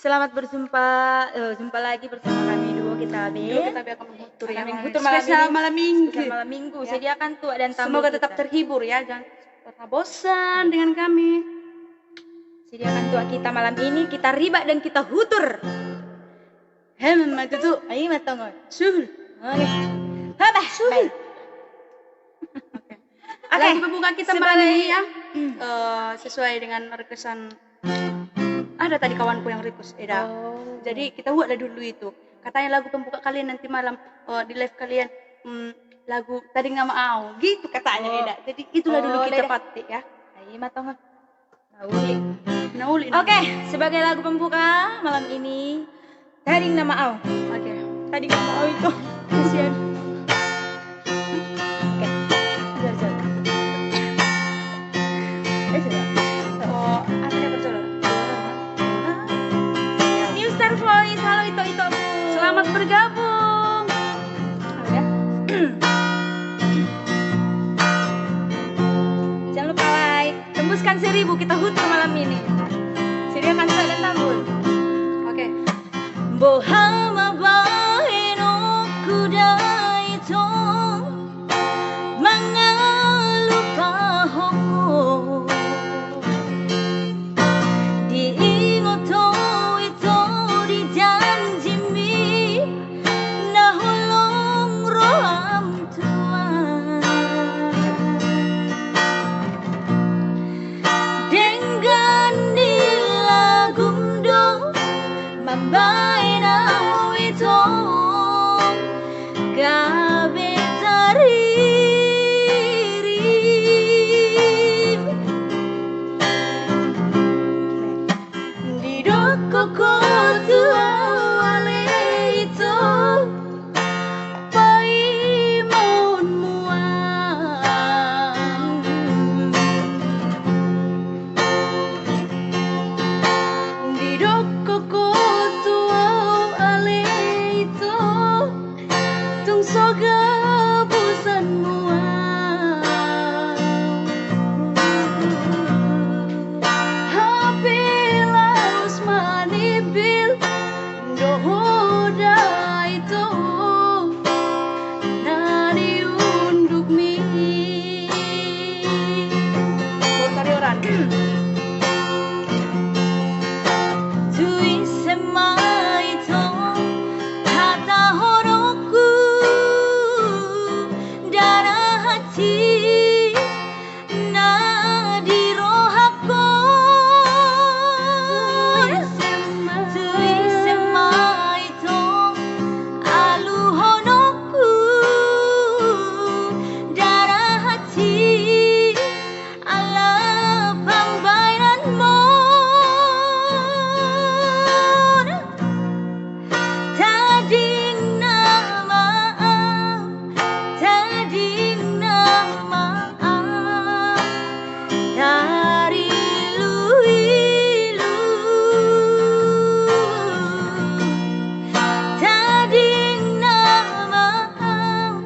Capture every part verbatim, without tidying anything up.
Selamat berjumpa, eh, jumpa lagi bersama kami, Duo Kita Be. Duo Kita Be akan menghuturi, ya, malam minggu. Spesial malam minggu. Spesial malam minggu. Ya. Sediakan tuak dan tambul kita. Semoga tetap terhibur, ya, jangan pernah bosan dengan kami. Sediakan tuak kita malam ini, kita ribak dan kita hutur. Hem, ma tutu. Ai, ma tongon. Suhul. Oke. Haba, suhul. Oke. Oke. Lagu pembuka kita malam ini, ya. Eh, sesuai dengan requestan, ada tadi kawanku yang request, Eda. Oh. Jadi kita buatlah dulu itu. Katanya lagu pembuka kalian nanti malam, eh, di live kalian, mm, lagu Tading Nama Au. Gitu katanya, Eda. Jadi itulah dulu kita patik, ya. Ai, ma tongon. Nauli. Nauli. Oke, sebagai lagu pembuka malam ini, Tading Nama Au. Oke. Tading Nama Au itu. Kasihan. Oke. Bentar, bentar. Eh, coba. Oh, apa ya, betul? New Star Voice, halo Ito-ito. Selamat bergabung. Halo, ya. Jangan lupa like. Tembuskan seribu, kita hutur malam ini. Sediakan tuak dan tambul. Oke. Boha ma bahenonku da ito, mangalupahon ho. Diingot ho ito di janjimi, na holong roham tua. Denggan ni lagum do mambahen au ito, gabe taririm. Didok ho tu au ale ito, paimahonmu an. Didok ho tu au ale ito, tung so gabusanmu au. Hape laos manibil do ho da ito, na di undukmi. Botar ioran. Tu ise ma ito hatahononku, ndada hati na di rohangku. Tu ise ma ito aluhononku, ndada hati ala pambahenanmon. Tading nama au, tading nama au, tariluilu. Tading nama au,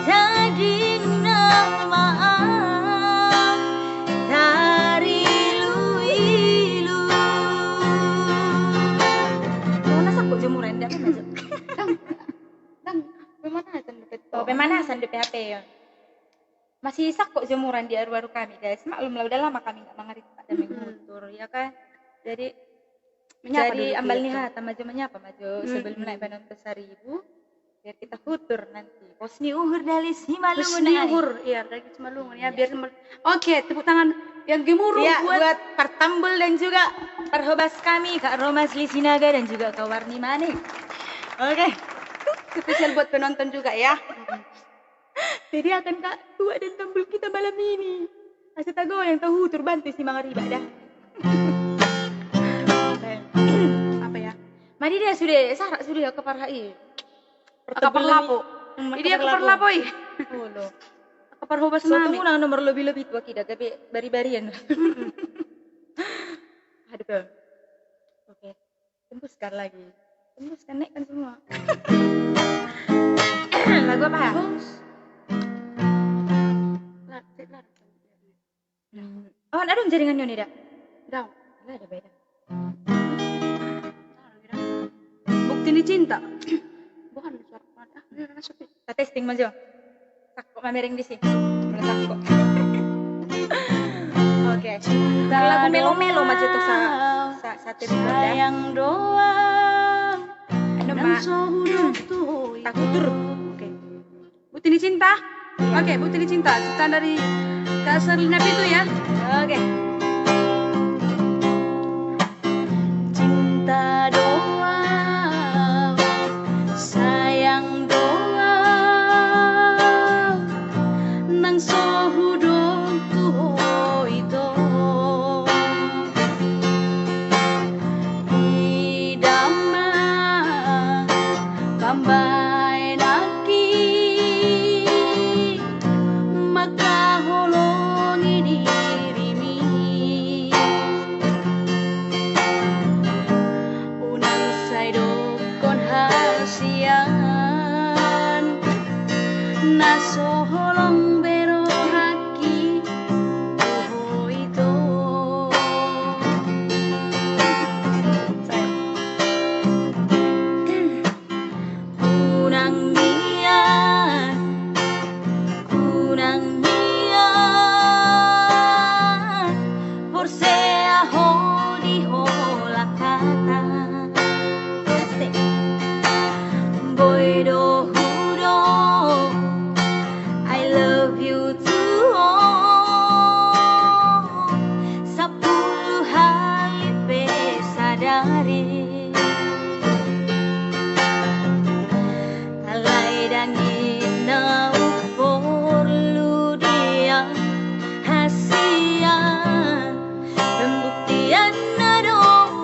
tading nama au, tariluilu. Ndang, ndang, pemanasan dope. Oh, pemanasan dope hape on. Masih sangkut jemuran di aru-aru kami, guys. Maklum lah, udah lama kami nggak mengarit dan mengutur, ya kan? Jadi, menyapa dulu, ambal ni hata ma jo, menyapa ma jo sebelum naik penonton seribu, biar kita hutur nanti. Pos ni uhur dari Simalungun. Pos ni uhur, iya, dari Simalungun, ya, biar. Oke, tepuk tangan yang gemuruh buat partambul dan juga parhobas kami, Kak Romas Lisinaga dan juga Kak Warni Manik. Oke. Spesial buat penonton juga, ya. Sediakan, Kak, tuak dan tambul kita malam ini. Asa tagoyang, tahutur, bantu si mangaribak dah. Apa ya? Mari dia sudah, sarak sudah, Kak Parha i. Kak Parlapo. Dia Kak Parlapo i. Olo. Kak Parhobas nami. Sotung unang nomor lobi-lobi tuak i da, gabe bari-barian. Aduh. Oke. Tembuskan lagi. Tembuskan, naikkan semua. Lagu apa, ha? Host. Lar, cek lar. Hmm. Oh, adong jaringan ni on, Eda? Dong. Lah, ada beda. Cinta. Bukan suara. Ah, udah, udah, udah, stop. Kita testing ma jo. Sangkok mamereng disi. Molo sangkok. Oke. Lagu melo-melo ma jo tu sa, sa, sa teri. Sayang doang. Anu ma. Takutur. Oke. Bukti ni cinta. Oke, bukti ni cinta. Ciptaan dari Kak Serlina Pitu ya. Oke. Cinta doang, sayang doang, nang so hudok tu ho ito. Idama pambaenanki mangkaholongi dirimi. Unang sai dokkon hasian na so holong be rohangki tu ho ito. Unang nian, unang nian porsea ho di holan hata. Boi do hudok I love you tu ho sampulu hali pe sadari. Alai dang i na umporlu dia hasian, pembuktianna do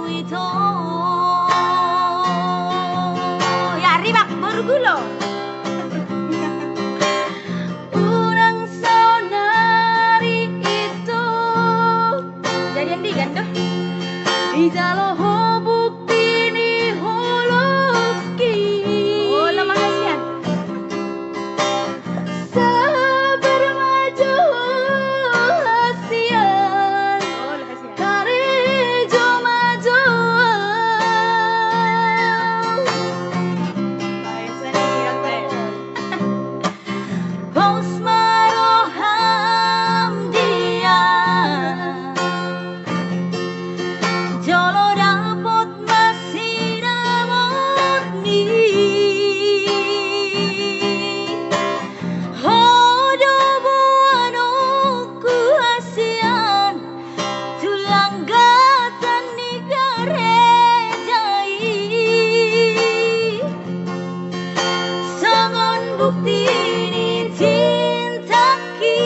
ito. Ya, ribak, boru gulo. Unang saonari ito. Jadi andigan do. Dijalo ho bukti ni holongki. Olo ma hasian. Sabar ma jo hasian. Olo hasian. Karejo ma jo. Baik, saya ingat, baik. Pos ma roham dia, jolo dapot ma sinamot ni. Ho do boanonku hasian, tu langgatan ni gareja i. Songon bukti ni cintangki,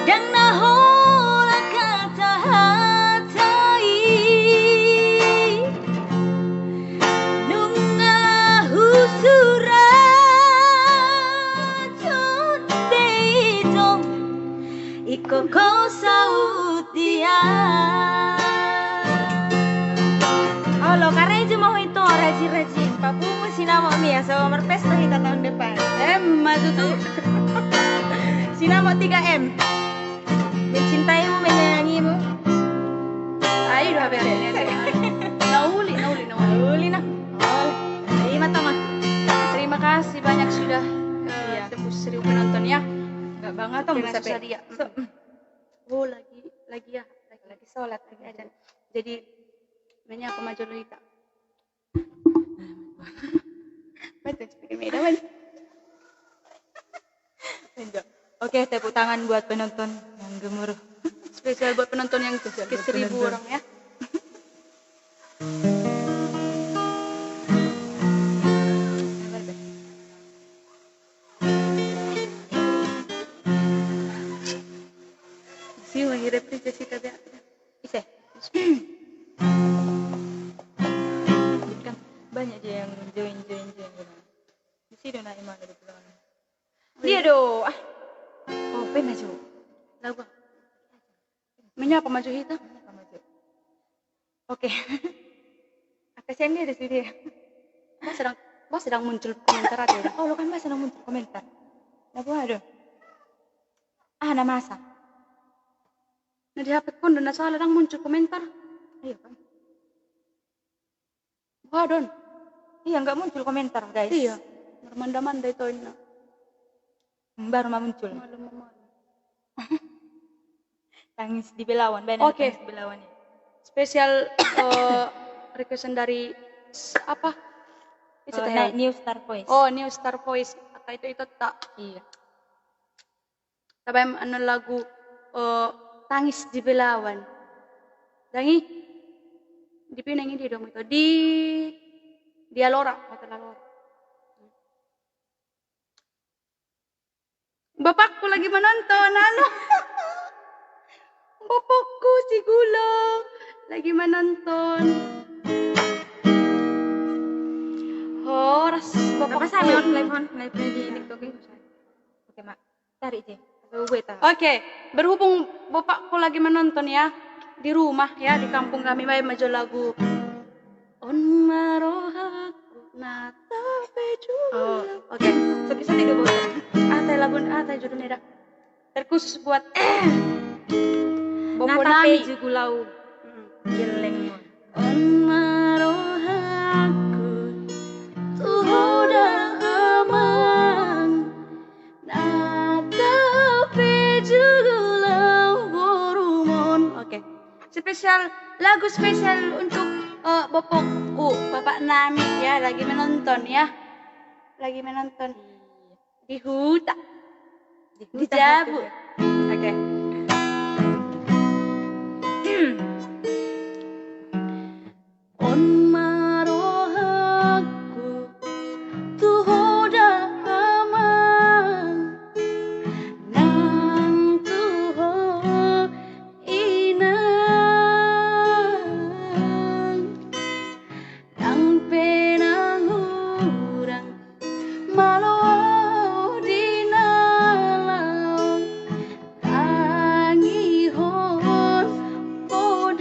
dang na holan hata-hata i. Nunga husurathon be i tong, ingkon ho saut dia. Olo, karejo ma ho ito, rajin-rajin papungu sinamotmi asa marpesta hita tahun depan. Emma tutu. Sinamot tiga M. Mencintaimu, menyayangimu. Ai do hape. Na uli, na uli, na uli. Na uli na. Olo. Ima tama. Terima kasih banyak sudah, eh, iya, tembus seribu penonton ya. Enggak banget, Om, sampai sadia. So, mm. Oh, lagi, lagi ya, lagi, lagi sholat, lagi ajan. Jadi, menyapa ma jolo hita. Baca, pakai meja, Wan. Lanjut. Oke, tepuk tangan buat penonton yang gemuruh. Spesial buat penonton yang ke seribu orang ya. Si menghirap kerja si tapi ise. Kan banyak dia yang join, join, join gitu. Di sini na ima ada pulang. Dia do. Ah. Oh, pena jo. Lagu. Menyapa ma jo hita. Menyapa ma jo. Oke. Apa sih dia di sini? Mas sedang, mas sedang muncul komentar aja ya. Oh, lo kan mas sedang muncul komentar. Nah, gua ada. Ah, na masa. Na di H P kon do na salah, dang muncul komentar. Ayo kan. Wah, don. Iya, nggak muncul komentar, guys. Iya. Marmanda-manda ito, inna. Baru ma muncul. Malu, malu. Tangis di Belawan, baen. Oke. Tangis di Belawan, ya. Spesial, eh, requestan dari s-, apa? Itu, eh, teh, New Star Voice. Oh, New Star Voice. Kata itu, itu tak. Iya. Tabaen annon lagu, eh, Tangis di Belawan. Dang i, di pe nang i di dong ito. Di, di Alora, hotel Alora. Bapakku lagi menonton, halo. Bapakku si Gulo lagi menonton. Horas, bapakku. Apa sama on live on? Live di TikTok ini. Oke, Mak. Tarik, je. Oke, berhubung bapakku lagi menonton ya, di rumah ya, di kampung kami, baen ma jo lagu On ma rohangku na tape julu. Oh. Oke. Satu, satu, dua, dua. Aha lagu, aha judulna da? Terkhusus buat Bopo nami. Na tape julu au. Hmm. Gelleng. On ma rohangku tu ho da amang, na tape julu au borumon. Oke. Spesial, lagu spesial untuk, eh, bapakku, bapak nami ya, lagi menonton ya. Lagi menonton. Di huta. Di huta. Di Jabu. Oke. On ma rohangku tu ho da amang, nang tu ho inang. Nang pe nang hurang malo di na laho tangihon, poda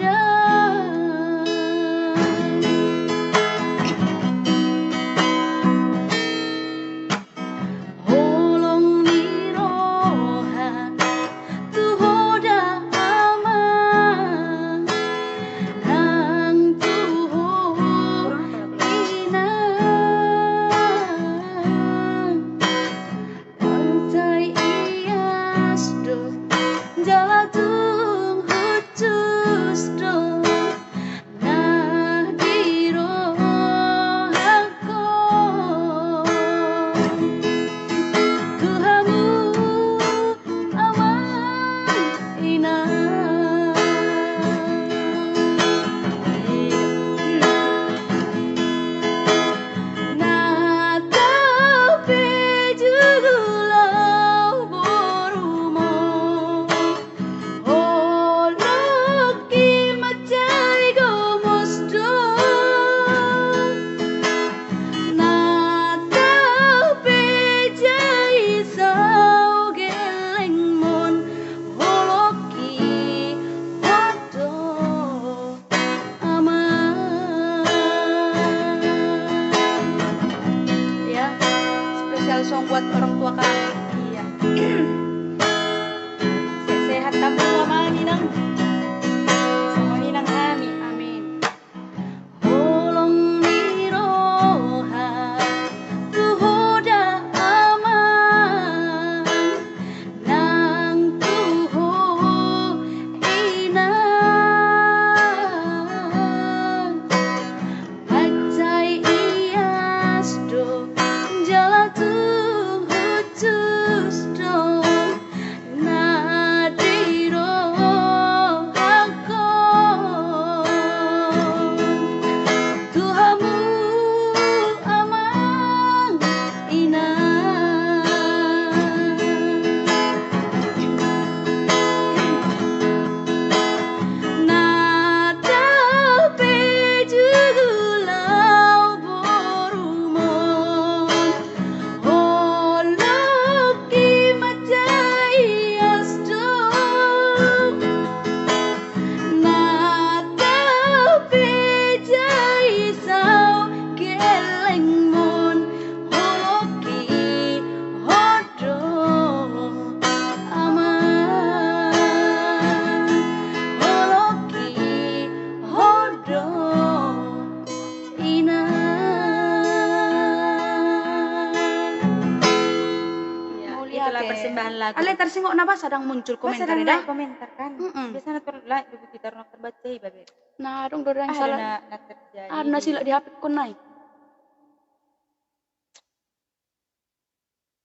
Ale, tarsingok na boasa dang muncul komentar, da? Komentar kan. Biasana tor like do kita, ro na terbaca iba be. Na adong do dang salah. Ada na terjadi. Ada na silap di H P-ku nai.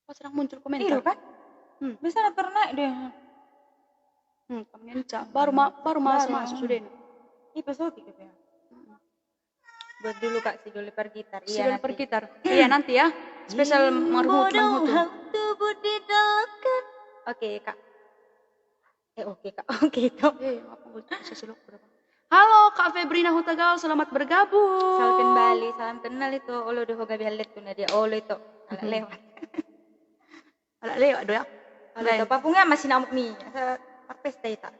Pas dang muncul komentar. Iyo kan? Biasana tor naik deh. Hmm, komentar. Baru ma baru masuk masuk sudah ini. Ih, pas oke gitu ya. Buat dulu Kak si Doli Pargitar. Si Doli Pargitar. Iya nanti ya. Spesial marhut marhut. Oke Kak. Eh oke Kak. Oke itu. Eh apa gue bisa silok berapa? Halo Kak Febrina Hutagal, selamat bergabung. Salam kembali, salam kenal itu. Olo do ho gabe hallet tu na dia. Olo itu. Agak lewat. Alak lewat do ya. Alak lewat. Papunga masih namuk mi. Asa pesta ita.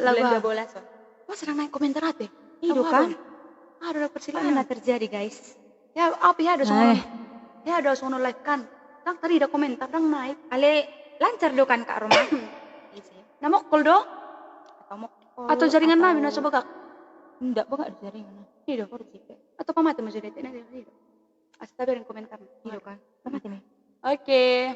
Lagu dua belas on. Wah, sedang naik komentar ate. Ido kan. Ada dapat silang. Mana terjadi guys? Ya apa ya ada sono. Ya ada sono live kan. Dang tadi ada komentar dang naik. Ale lancar do kan Kak Roma. Na mokkol do? Atau jaringan nami na so bagak. Ndak bagak jaringan. Ido. Atau pamate ma jadi. Asa tabereng komentar. Iyo kan. Mate ma. Oke.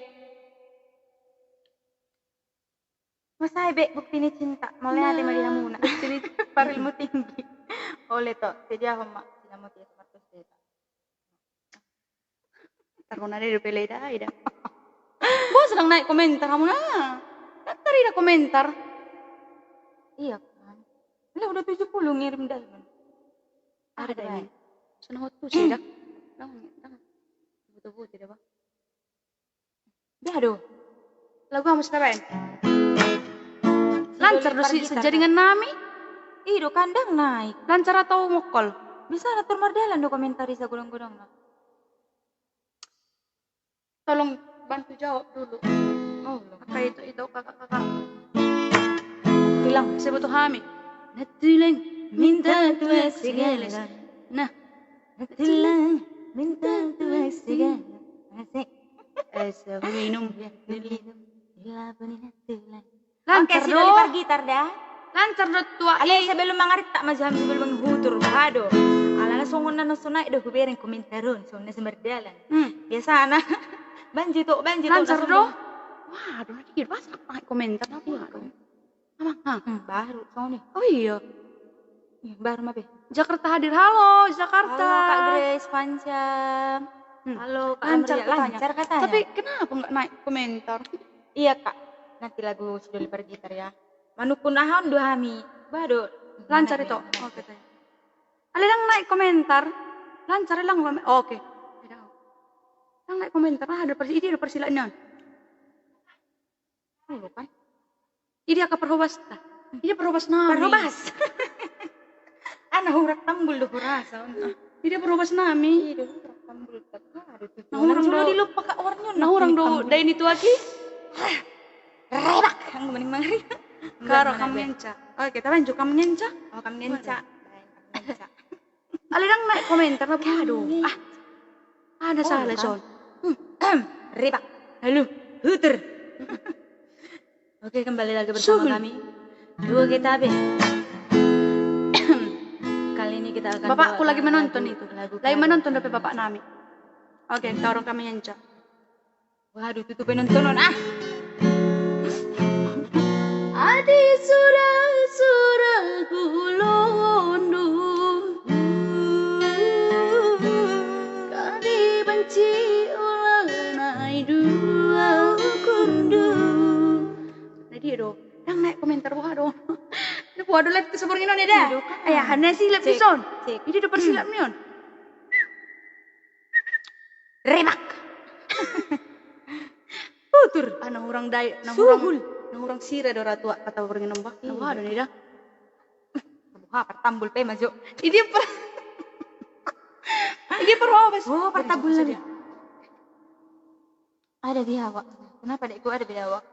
Masa ebe bukti ni cinta. Mauliate ma di hamuna. Bukti ni parilmu tinggi. Ole to. Jadi aho ma. Sinamoti es martus deta. Targona dei dope leda ida. Bos sedang naik komentar hamuna. Kan tadi ada komentar. Iya kan. Lah udah tujuh puluh ngirim diamond. Ada diamond. Sana hotu sih dah. Dang dang. Butuh butuh dah bang. Dah do. Lagu amus kabaen. Lancar do si sejaringan nami. Ido kandang naik. Lancar atau mokkol? Bisa na tur mardalan do komentar i sagodang-godangna. Tolong bantu jawab dulu. Oh, kakak itu itu kakak-kakak. Tulang, saya butuh hami. Tulang minta tulang segala. Nah, tulang minta tulang segala. Asik. Asa minum. Minum. Gila apa nih tulang. Lancar do. Oke, si Doli Pargitar dah. Lancar do tua. Ale sebelum mangarit tak maju ham sebelum menghutur. Waduh. Alana songon na sonai do hubereng komentar on songon na semerdalan. Hmm. Biasa na. Banji tu, banji tu. Lancar do. Waduh, nanti dia pas pakai komentar apa? Iya, kan? Amang, ha? Hmm, baru songon ni. Oh iya. Iya, baru mape. Jakarta hadir. Halo, Jakarta. Halo, Kak Grace Panca. Hmm. Halo, Kak Lancar Amria. Katanya. Lancar katanya. Tapi kenapa nggak naik komentar? Iya kak, nanti lagu si Doli Pargitar ya. Manungkun aha on do hami. Ba do. Lancar ito. Oke teh. Ale dang naik komentar. Lancar lang komen. Oke. Dang naik komentar. Ah, ada persi, idi ada persilaan nian. Idi aka perhobas ta. Idi perhobas nami. Perhobas. Ana hurak tambul do hurasa. Idi perhobas nami. Idi hurak tambul. Nah, orang do dilupa kak warnyo. Nah, orang do dai ni tuaki. Rebak. Ang mending mangari. Karo kam ngenca. Oke, kita lanjut kam ngenca. Oh, kam ngenca. Ale dang naik komentar na aduh. Ah. Ada salah son. Rebak. Halo. Huter. Oke, kembali lagi bersama kami Duo G T B. Kali ini kita akan Bapakku lagi menonton itu. Lagi menonton dope bapak nami. Oke, dorong kami ngenca. Waduh, tutup penontonon ah. Adi sudah sudah gulundu. Kadi benci ulang nai dua ukundu. Nah dia do, dang naik komentar wah do. Ini wah do live tu seborngin on ya dah. Ayah hana silap di son. Ini do persilap ni on. Remak. Putur. Ah, na hurang dai, na hurang, na hurang sira do ra tua kata borngin on bah. Na wah do ni dah. Buha partambul pe majo. Idia per. Idia perhobas. Oh, partambul lagi. Ada biawak. Kenapa dekku ada biawak?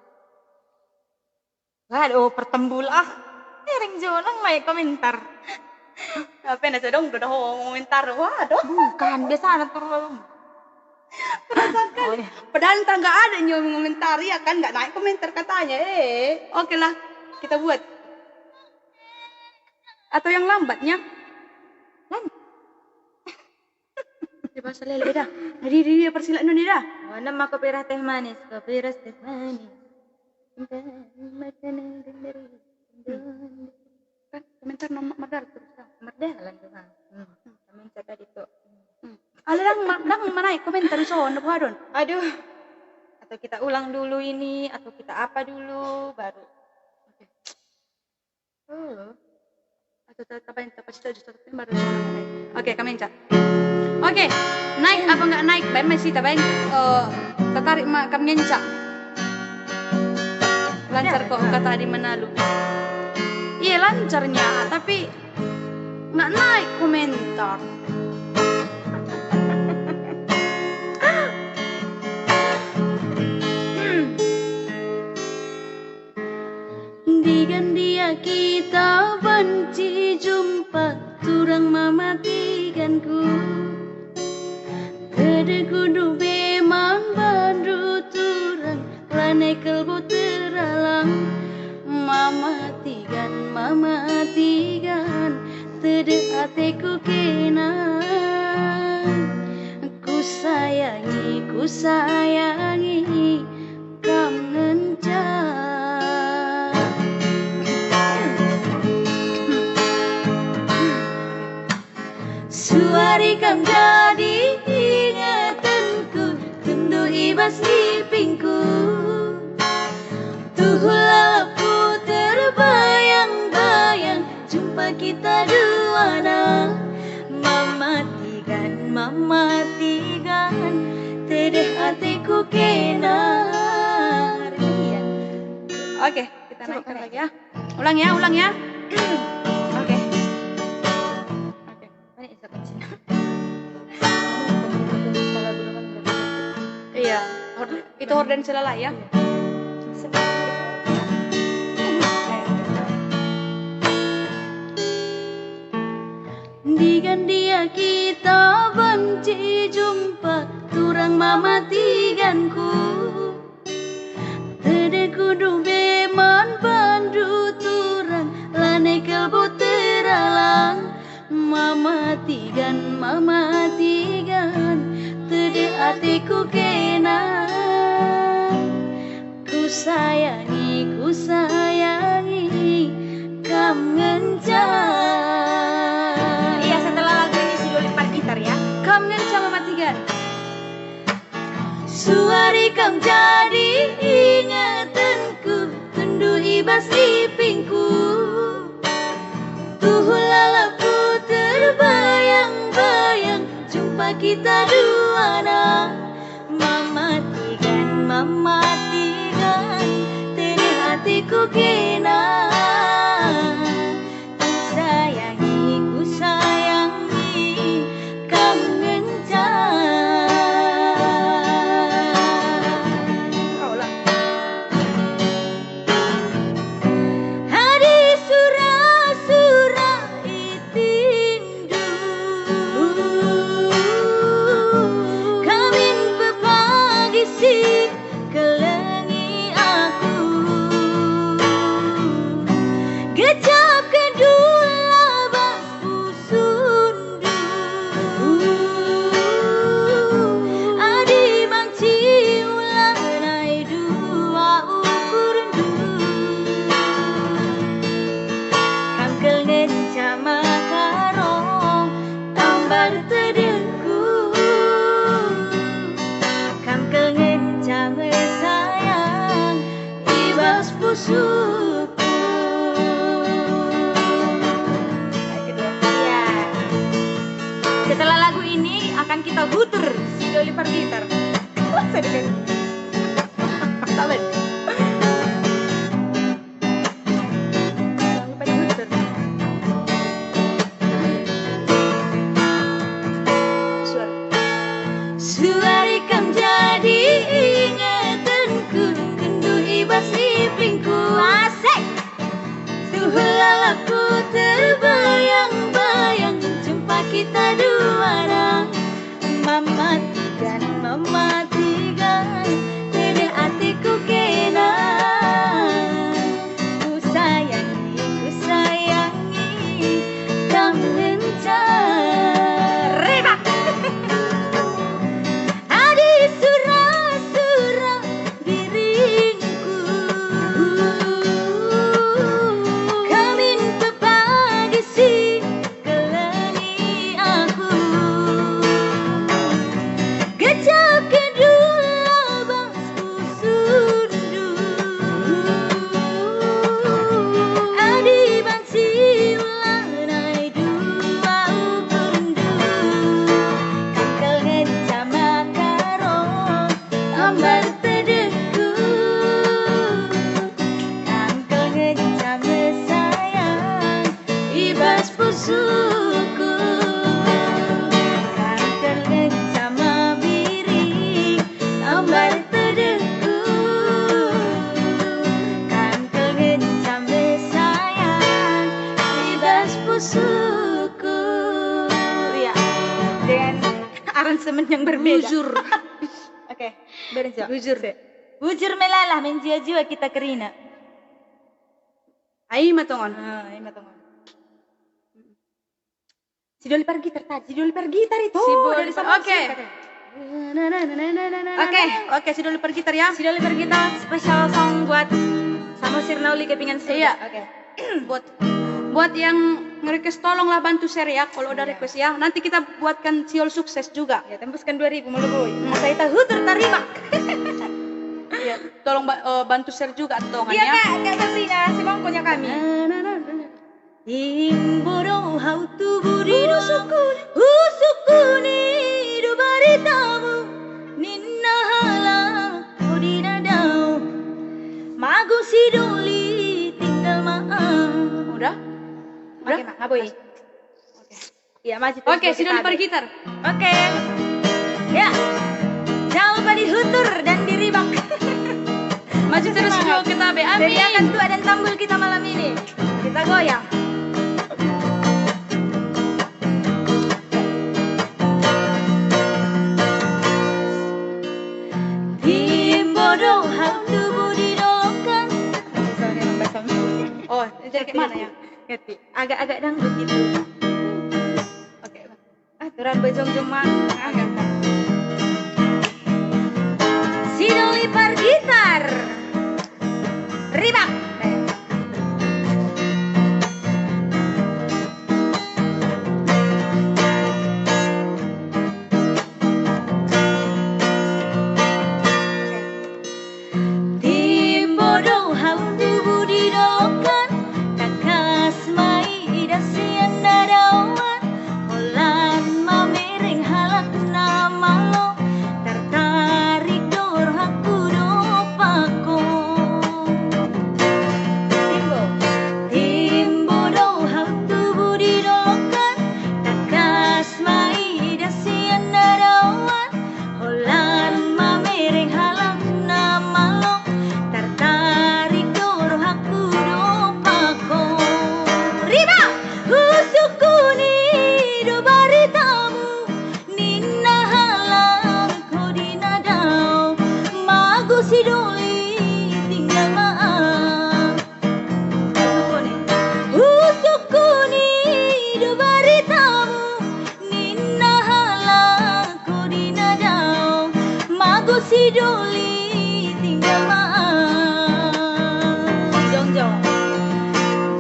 Waduh, pertembul ah. Ngiring jo nang mai komentar. Apa na sedong do ho komentar. Waduh. Bukan, biasa anak turun. Perasaan kali. Padahal ntar nggak ada nyo mengomentari ya kan, nggak naik komentar katanya. Eh, oke lah, kita buat. Atau yang lambatnya? Lambat. Dia bahasa lele dah. Nah, dia dia persilap nun dah. Mana mah kopi teh manis, kopi teh manis. Kan komentar nomor mardalan terus, ah. Mardalan tu, ha. Hmm. Komentar tadi tu. Hmm. Ala ndang ma-, ndang manaek komentar i, so, ndang boha don. Aduh. Atau kita ulang dulu ini, atau kita apa dulu, baru. Oke. Oh. Atau ta-, tabaen, tapasita justru, tapi baru. Oke, kami ngenca. Oke, naik apa nggak naik? Baen ma hita, baen, eh, tertarik ma kami ngenca. Lancar kok kata Adi Manalu. Iya, lancarnya, tapi nggak naik komentar. Di gandia kita banci jumpa, turang mamatiganku. Tedek undu be mambandu turang, lane kelbo teralang. Mamatigan, mamatigan, tedek ateku kena. Kusayangi, kusayangi, kam ngenca. Suari kam jadi ingetanku, tundu i bas ipingku. Tu hulahulangku terbayang-bayang, jumpa kita duana. Mamatigan, mamatigan, tedek ateku kena. Iya. Oke, kita naikkan lagi ya. Ulang ya, ulang ya. Oke. Oke. Iya, hor-, itu horden silala ya. Di gandia kita banci jumpa, turang mamatiganku. Tedek undu be mambandu turang, lane kelbo teralang. Mamatigan, mamatigan, tedek ateku kena. Kusayangi, kusayangi, kam ngenca. Iya, setelah lagu ini si Doli pargitar ya. Kam ngenca mamatigan. Suari kam jadi ingetanku, tundu i bas ipingku. Tu hulahulangku terbayang-bayang, jumpa kita duana. Mamatigan, mamatigan, tedek ateku kena. Kusayangi, kusayangi, kam ngenca. Adi sura-sura i tindu, kawin pe pagi si kelengi aku. Gejap kedua bas pusundu. Adi manci ulaon i dua ukurndu. Kam kal ngenca mangkarohon tambar tedekku. Kam kal ngenca mersayang i bas pusuku. Iya. Setelah lagu ini akan kita putar si Doli pargitar. Wah, saya dengar. Sabar. Suari kam jadi ingetanku, tundu i bas ipingku. Asik. Tu hulahulangku terbayang-bayang, jumpa kita duana. Mamatigan, mam- Suku, kangkang genca mabiring, ambar tedengku. Kangkang genca be sayang, di bas pusuku. Ya, dengan aransemen yang berbeda. Bujur. Oke, beres ya. Bujur. Bujur melala, menjiwa-jiwa kita kerina. Ai ma tongon. Ah, ai ma tongon. Si Doli Pargitar tadi, si Doli Pargitar itu. Si Doli Doli Pargitar. Oke. Oke, oke, si Doli Pargitar ya. Si Doli Pargitar special song buat Samosir na uli Kepingan Surga. Iya. Oke. Buat, buat yang nge-request tolonglah bantu share ya, kalau udah request ya. Nanti kita buatkan Siol Sukses juga. Ya, tembuskan dua ribu molo boi. Hmm. Asa hita hutur tarima. Iya, tolong ba-, eh, bantu share juga tongon ya. Iya, Kak, Kak Sabrina, semangkonya kami. Timbo do hau tubu di dolok, husungkuni do baritamu, ninna halak ho di na dao, mago si Doli tinggal ma. Udah? Udah? Oke, Mak, ngaboi. Oke. Iya, maju terus. Oke, si Doli Pargitar. Oke. Ya. Jangan lupa dihutur dan diribak. Maju terus duo kita be. Amin. Sediakan tuak dan tambul kita malam ini. Kita goyang. Timbo do hau tubu di dolok. Oh, jadi kayak mana ya? Ngerti. Agak-agak dangdut gitu. Oke. Ah, turan be jongjong ma. Ah, gampang. Si Doli Pargitar. Ribak. Timbo do hau tubu di dolok, tangkas ma idas sian na daoan, holan mamereng halak na malo, tartarik do rohangku dompak ho. Timbo. Timbo do hau tubu di dolok, tangkas ma idas sian na daoan, holan mamereng halak na malo, tartarik do rohangku dompak ho. Ribak! Husungkuni do baritamu, ninna halak ho di na dao, mago si Doli tinggal ma. Husungkuni do baritamu, ninna halak ho di na dao, mago si Doli tinggal ma. Jongjong.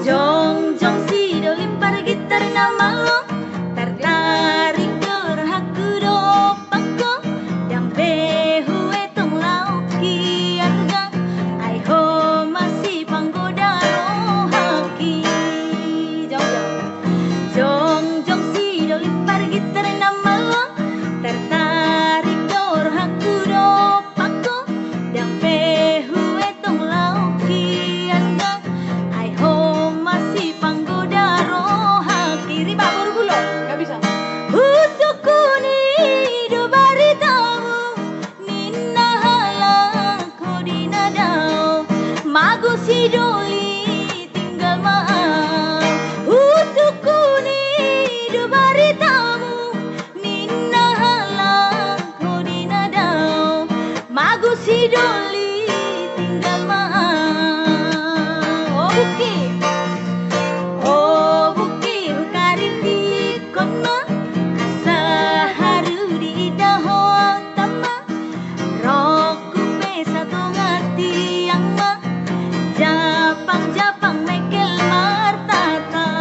Jongjong si Doli Pargitar na malo, tartarik do rohangku dompak ho, dang pe huetong laho ki arga, ai ho ma sipanggoda rohangki. Jongjong. Jongjong si Doli Pargitar na malo, tartarik do rohangku dompak ho, dang pe huetong laho ki arga, ai ho ma sipanggoda rohangki. Ribak, boru gulo. Nggak bisa. Husungkuni do baritamu, ninna halak ho di na dao, mago si Doli tinggal ma. Husungkuni do baritamu, ninna halak ho di na dao, mago si Doli tinggal ma. O bungki, o bungki, hukaritik on ma, asa haru diida ho ahu tama, rohangku pe satonga tiang ma, japang-japang mengkel martatap.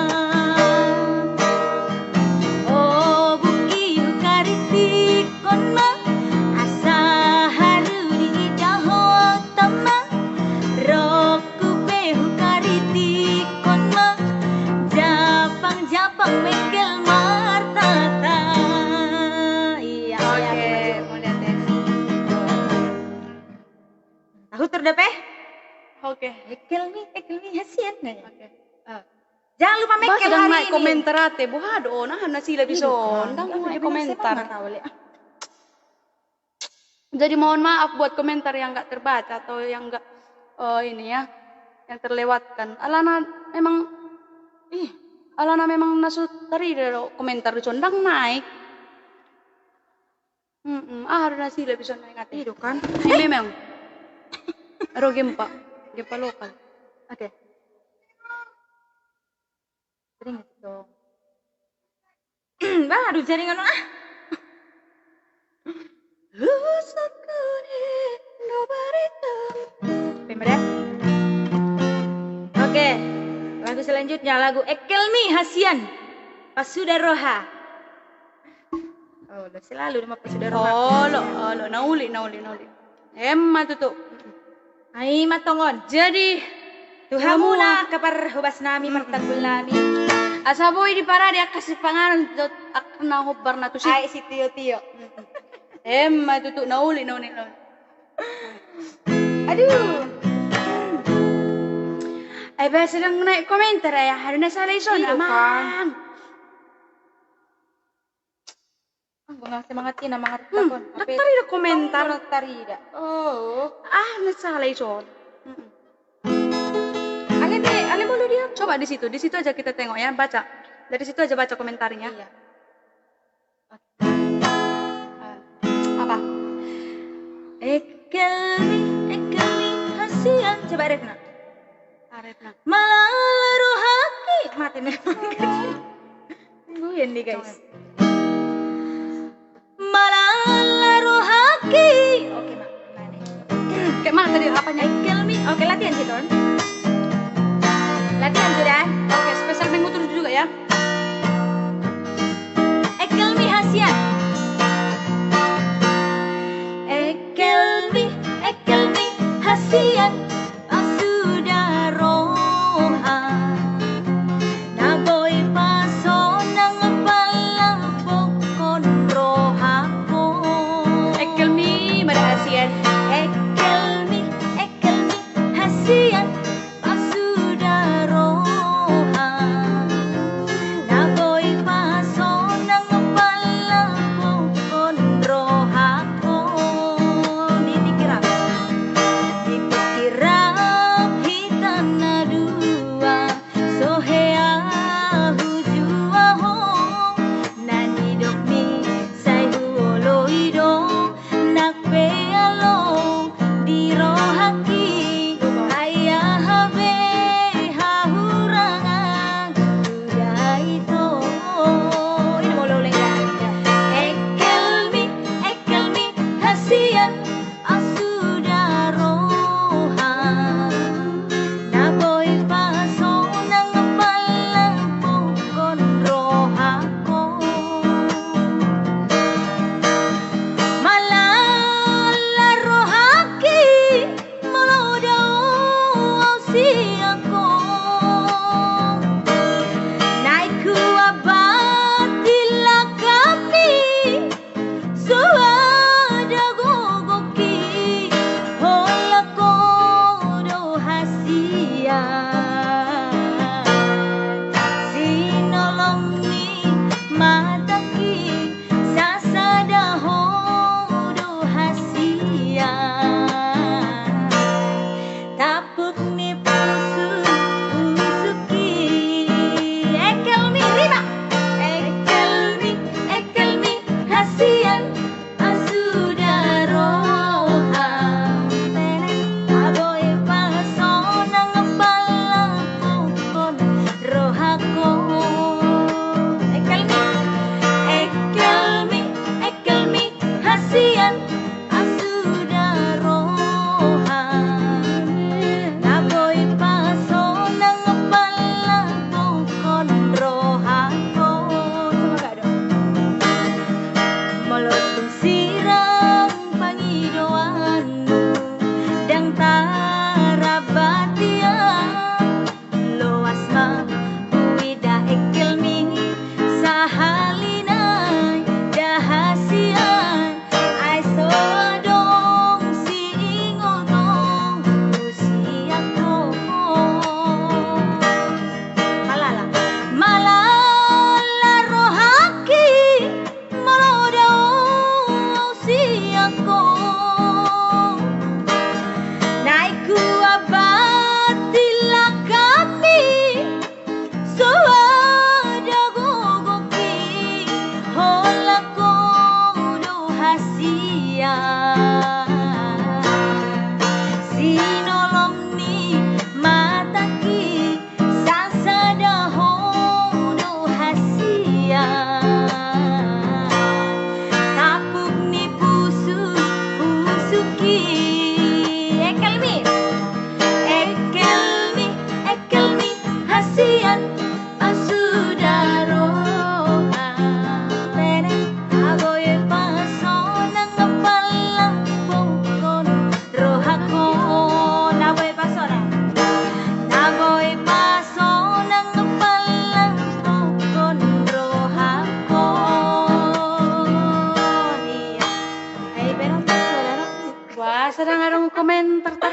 O bungki, hukaritik on ma, asa haru diida ho ahu tama, rohangku pe hukaritik on ma, japang-japang mengkel martatap. Iya, oke, iya, mauliate. Tahu tur dope? Oke. Ekel mi, ekel mi, hasian nggak ya? Oke. Eh. Jangan lupa Mekkel hari ini. Komentar ate, boha do on, aha na silap dison, ndang naeng komentar. Jadi mohon maaf buat komentar yang nggak terbaca atau yang nggak, eh, ini ya, yang terlewatkan. Alana memang, ih, alana memang na so tarida do komentar dison, ndang naeng. Mm-mm. Ah, aha do na silap dison, naeng ate. I do kan. Memang. Ro gempa, gempa lokal. Oke. Ringan dong. Bah, aduh, jaringan, ah. Oke, lagu selanjutnya, lagu Ekelmi hasian, Pasuda Roha. Oh, selalu nama Pasuda Roha. Olo, olo, na uli, na uli, na uli. Emma tutu. Ai ma tongon. Jadi tu hamuna, hamuna, angka parhobas nami, mm-mm, martanggul nami. Asa boi diparade angka sipanganon dohot angka na hombar na tusi. Ai sitio-tio. Emma tutu, na uli, na uli, na uli. Aduh. Ai bah, sedang naik komentar ya. Aduh, na sala dison, iya, amang. Kan. Ah, gua nggak semangat ini, mangarti. Hmm, takon. Tapi ndak tarida komentar. Ndak tarida. Oh. Ah, na sala dison. Mm-mm. Ale be, ale molo dia. Coba di situ, di situ aja kita tengok ya, baca. Dari situ aja baca komentarnya. Iya. Oke. Ah, apa? Ekelmi, ekelmi hasian. Coba refna. Arep na. Malala rohaki. Mate memang. Tungguin nih, guys. Malala rohaki. Oke, Mak. Kayak mana tadi apanya? Ekelmi. Oke, latihan sih, Ton. Latihan sudah. Oke, spesial minggu terus juga ya. Ekelmi hasian. Ekelmi, ekelmi hasian. Pasuda roha, na boi pasonang palabohon rohangku. Ekelmi ma da hasian. Ekelmi, ekelmi hasian, pasuda roha.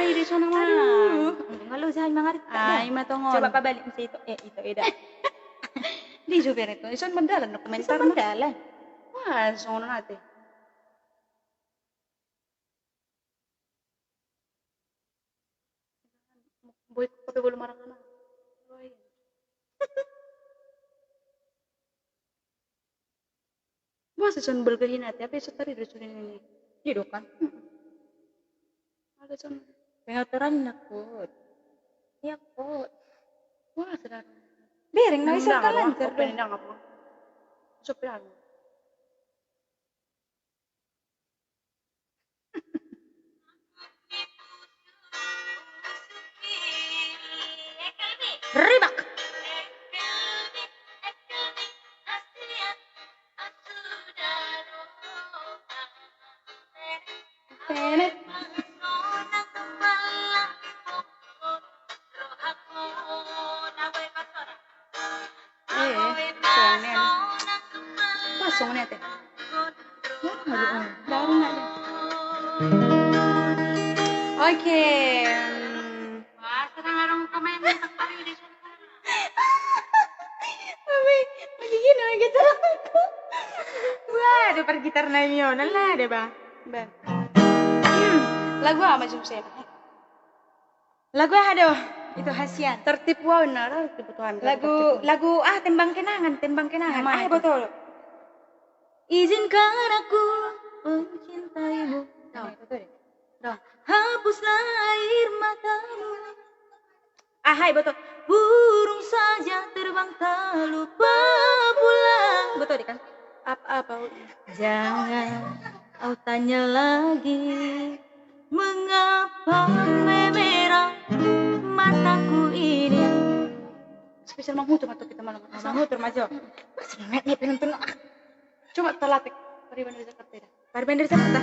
Ai di sona ma. Aduh, untung lo jai mangarit. Ai ma tongon. Coba pabalik muse ito. Eh, ito eda. Di jo bere to. Ison mandalan no komentar. Ison mandalan. Wah, songon ate. Boy, kopi bolu marang ana. Boasa son balga hina ate, apa iso tari do sudah ini? Iya do kan? Ada son. Pengaturan nak kut. Iya kut. Wah, sedang. Bereng na iso kalancar do. Ini nang apa? Iso pian. Ribak. Tenet. Eh, songon i ate. Pas songon i ate. Wah, aduh, oh, baru nggak ada. Oke. Hmm. Wah, sedang ada komen. Mami, begini lagi caranya. Wah, ada pergitar naik mio, nah lah deh, Bang. Bang. Hmm. Lagu apa, Jungsen? Lagu aha do? Ito hasian. Tertib wau na, tertib wau. Lagu, lagu, ah, tembang kenangan, tembang kenangan. Ah, betul. Izinkan aku mencintaimu. Nah, betul. Nah, hapuslah air matamu. Ah, hai, betul. Burung saja terbang tak lupa pulang. Betul kan? Apa, apa? Jangan kau tanya lagi. Mengapa memerah mataku ini? Spesial Mangutur ma tu hita malam. Mangutur ma jo. Masih ingat nih penonton. Coba talatih Pariban dari Jakarta dah. Pariban dari Jakarta.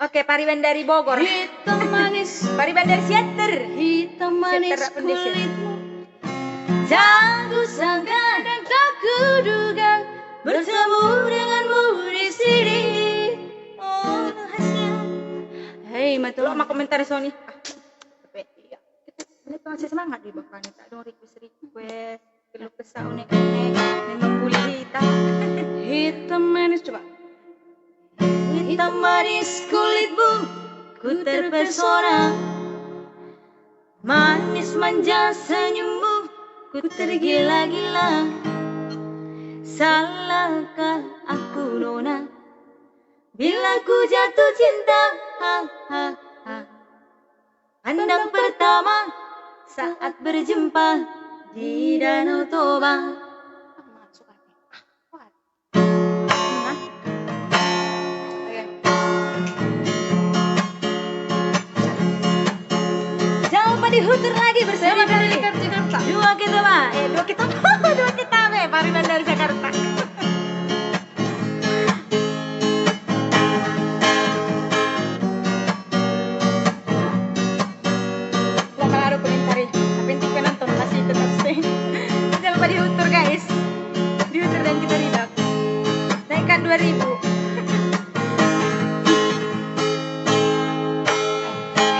Oke, Pariban dari Bogor. Hitam manis. Pariban dari Siantar. Hitam manis kulitmu. Jago sangka dan tak kuduga bertemu denganmu di sini. Oh, hasil. Hei, mantap. Lo mau komentar Sony? Ah, iya. Ini tuh masih semangat di bawah nih, tak dong request request. Keluh kesah unek unek. Memang kulit hitam. Hitam manis, coba. Hitam manis kulitmu, ku terpesona. Manis manja senyummu, ku tergila-gila. Salahkah aku nona, bila ku jatuh cinta? Ha, ha, ha. Pandang pertama saat berjumpa di Danau Toba. Jangan lupa dihutur lagi bersama kami. Dua kita, Pak. Eh, dua kita, dua kita, Pak. Pariban dari Jakarta. Lo kalau ada komentar ya, tapi nanti penonton masih tetap stay. Jangan lupa dihutur, guys. Dihutur dan kita ribak. Naikkan dua ribu.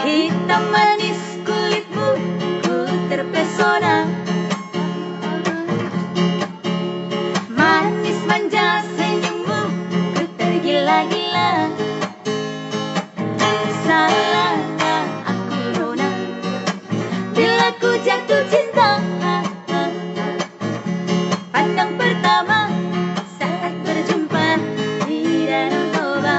Hitam manis kulitmu, ku terpesona. Manis manja senyummu, ku tergila-gila. Salahkah aku nona, bila ku jatuh cinta? Pandang pertama saat berjumpa di Danau Toba.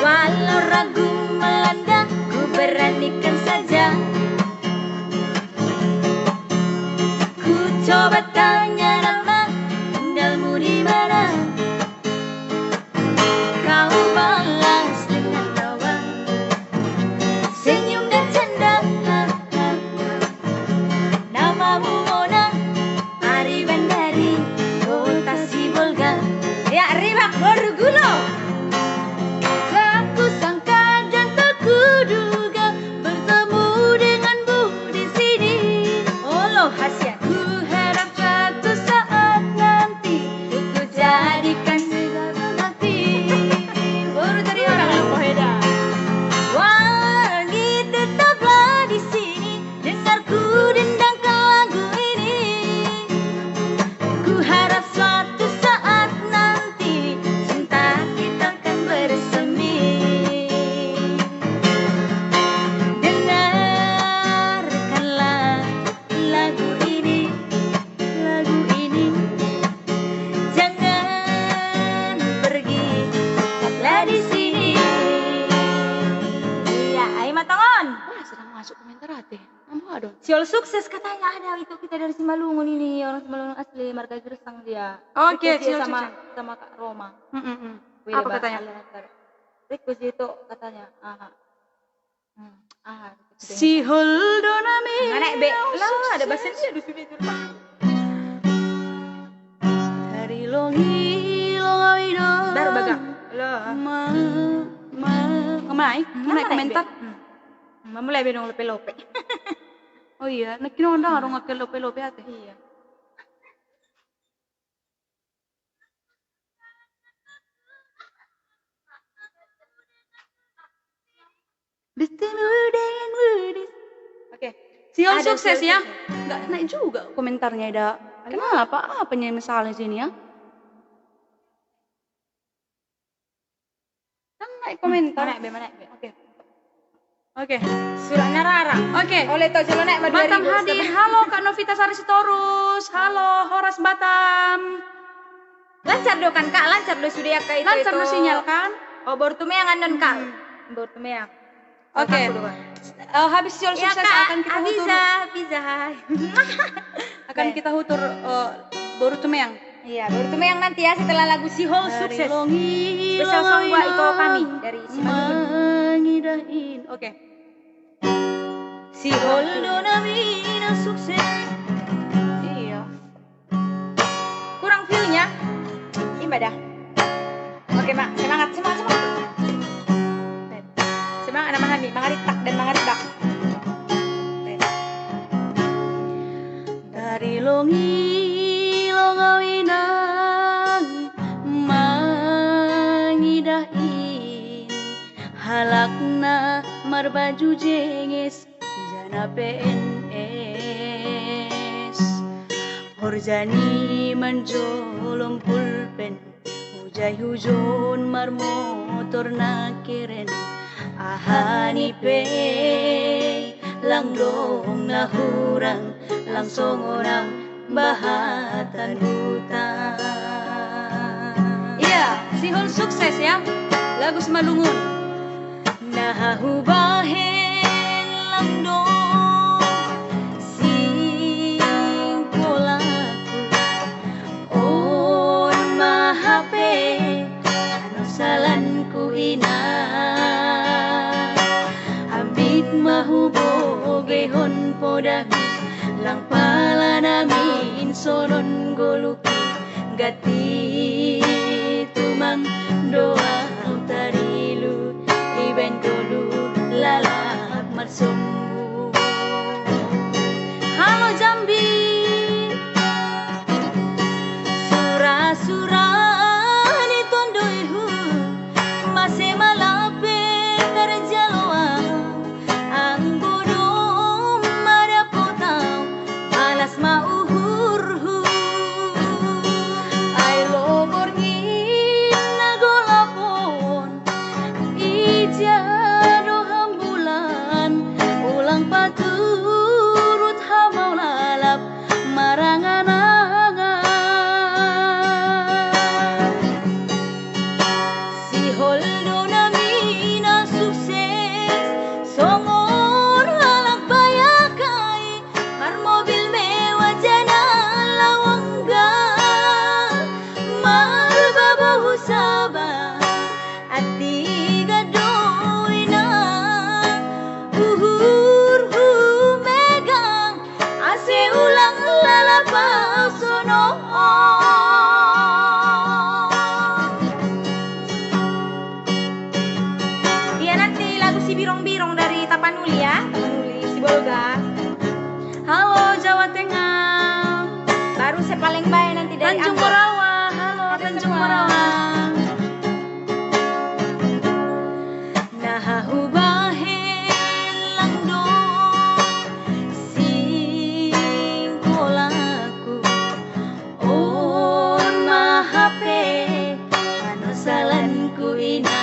Walau ragu melanda, ku beranikan saja. Ku coba tanya nama, tinggalmu di mana? Kau balas dengan tawa, senyum dan canda. Namamu Mona, Pariban dari kota Sibolga. Ya, ribak boru gulo. Tak kusangka dan tak kuduga bertemu denganmu di sini. Olo, hasian. Ku harap suatu saat nanti ku jadikan sebagai ganti. Boru dari orang. Ses katanya ada itu kita dari Simalungun ini, orang Simalungun asli, marga Gersang dia. Oke, Request dia Sihol sama, sukses. Sama Kak Roma. Mm, mm, mm. Wih, apa katanya? Request dia itu katanya, aha. Hmm, aha, gitu. Sihol do nami. Mana, Be? Lah, ada bahasa dia di sini, di rumah. Dari longi, longawi do. Baru bagang. Lah. Ma, ma, ngamai, ngamai komentar. Hmm. Mamulai be nang lope-lope. Oh iya, nangkin on dang adong angka lope-lope ate. Iya. Oke. Sihol sukses ya. Nggak naik juga komentarnya, Ida. Kenapa? Apa nih masalah sini ya? Kan naik komentar. Mana be, mana be? Oke. Oke. Suratnya rara. Oke. Oleh to jolo naik. Batam hadir. Halo Kak Novita Sari Sitorus. Halo, horas Batam. Lancar do kan, Kak? Lancar do sude angka itu. Lancar do sinyal kan? Oh, boru Tumeang annon, Kak. Hmm. Boru Tumeang. Oke. Eh, habis Sihol sukses, Kak, akan kita hutur. Akan kita hutur, eh, boru Tumeang. Iya, boru Tumeang nanti ya setelah lagu Sihol sukses. Special song buat iko kami dari Simalungun. Oke. Sihol do nami na sukses. Iya. Kurang view-nya. Ima dah. Oke, Mak. Semangat, semangat, semangat. Semangat nama kami, mangaritak dan mangaritak. Dari longi, longawi nang mangidahi halak na marbaju jenges jala P N S. Horjani manjolom pulpen, hujai hujon marmotor na keren. Aha ni pe lang dong na hurang, lang songon au bahatan huta. Iya, Sihol sukses ya. Lagu Simalungun. Na hubahen lang dong singkolangku, on ma hape anosalanku inang. Ambit ma hubogehon podahmi, lang pala nami insonon golupi, ganti tumang do au tarilu, ibaen golu lalap marsombu. Halo Jambi. Sura-sura ni tonduihu, mase ma lape tarjalo au. Anggo dong madapot au, alas ma uhurhu. Ai lobor ni na golap on, ija do hambulan, ulang paturut hamau lalap marangan-angan. Sihol do nami na sukses, songon halak bayak ai, marmobil mewah jala lawang ga, marbabo hu Saba, antiga do inang, uhurhu megang, ase ulang lalap au sonon. Iya, nanti lagu Sibirong-birong dari Tapanuli ya, Tapanuli, Sibolga. Halo Jawa Tengah. Baru se paling bae nanti dari Tanjung Ambon. Morawa. Halo Tanjung Morawa. Na hubahen lang dong singkolangku, on ma hape anosalanku inang.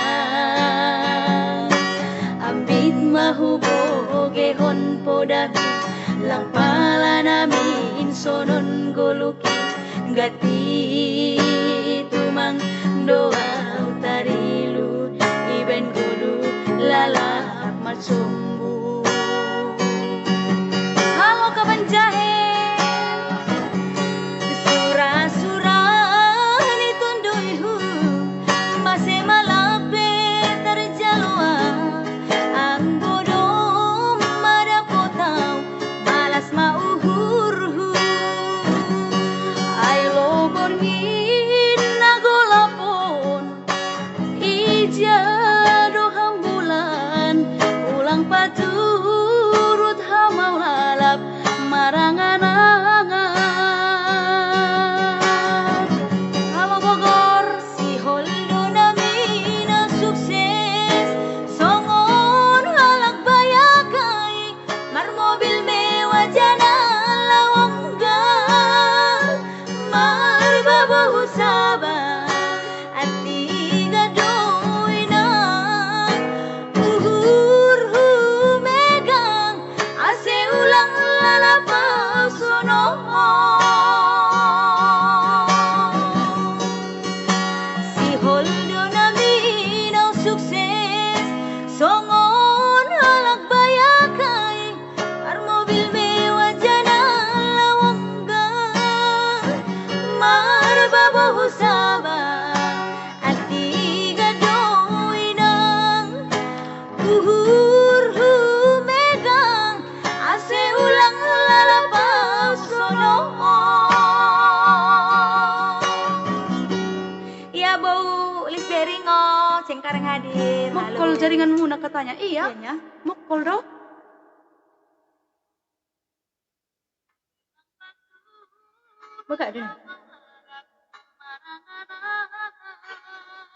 Ambit ma hubogehon podahmi, lang pala nami insonon golupi, ganti tumang do au tarilu, ibaen golu lalap marsombu. Halo kawan Sono. Sihol do na minau sukses, songon halak bayak ai, marmobil mewah jala lawang ga, marbabo saba, antiga do inang. Uhur humegang, ase ulang lalap au sono. Ia bou Lis Bering o, Cengkareng hadir. Halo. Mokkol jaringanmuna katanya. Iya. Iya, nya. Mokkol do. Bagak do.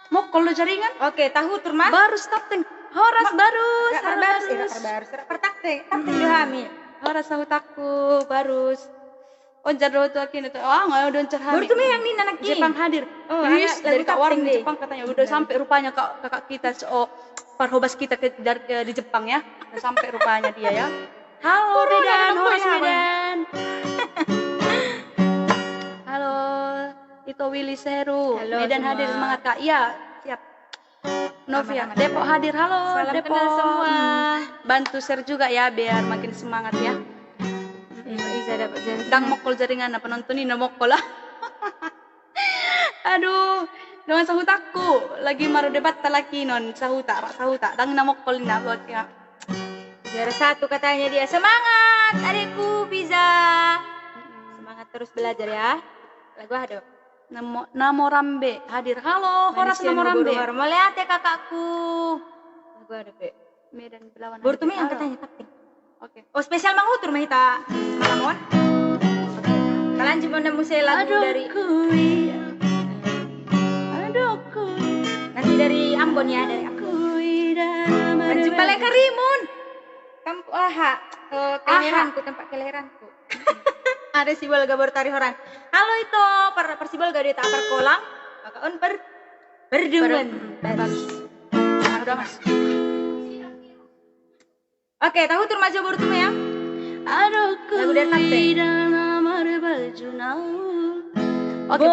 Mokkol do jaringan. Oke, tahutur ma. Barus Tapteng. Horas, Barus. Horas, Barus. Barus. Tapteng, Tapteng do hami. Horas sahutangku, Barus. Onjar do tu aki na tu. Ah, nggak ada onjar hami. Baru tu me yang ni anak ini. Jepang hadir. Oh, Luis dari Kak Warung Jepang katanya udah sampai rupanya kak, kakak kita so parhobas kita ke, dari, eh, di Jepang ya. Udah sampai rupanya dia ya. Halo Medan, horas Medan. Halo, Ito Willy Seru. Halo, Medan hadir, semangat Kak. Iya, siap. Novia, Depok hadir. Halo, Depok. Salam kenal semua. Hmm, bantu share juga ya biar makin semangat ya. Iya, bisa dapat jasa. Ndang mokkol jaringan na penonton ini, na mokkol lah. Aduh, dengan sahutangku lagi maru debat talaki non sahuta, rak sahuta, ndang na mokkol na buat ya. Juara satu katanya dia. Semangat, adikku Piza. Semangat terus belajar ya. Lagu aha do? Namo, Namorambe hadir. Halo, horas Namorambe. Mauliate kakakku. Lagu aha do pe? Medan Belawan. Baru tu me yang katanya, Tapteng. Oke. Oh, spesial mangutur ma hita malam on. Oke. Talanjut ma muse lagu dari. Aduh kui. Aduh kui. Nanti dari Ambon ya, dari Ambon. Manjumpa le karimun. Tempat aha? Eh, kelahiranku, tempat kelahiranku. Ada Sibolga baru tari horan. Halo Ito, par, par Sibolga do hita, par Kolang. Maka on per, per Demen. Bagus. Oke, tahutur ma jo baru tu me ya. Aduh, lagu dari Tapteng. Oke,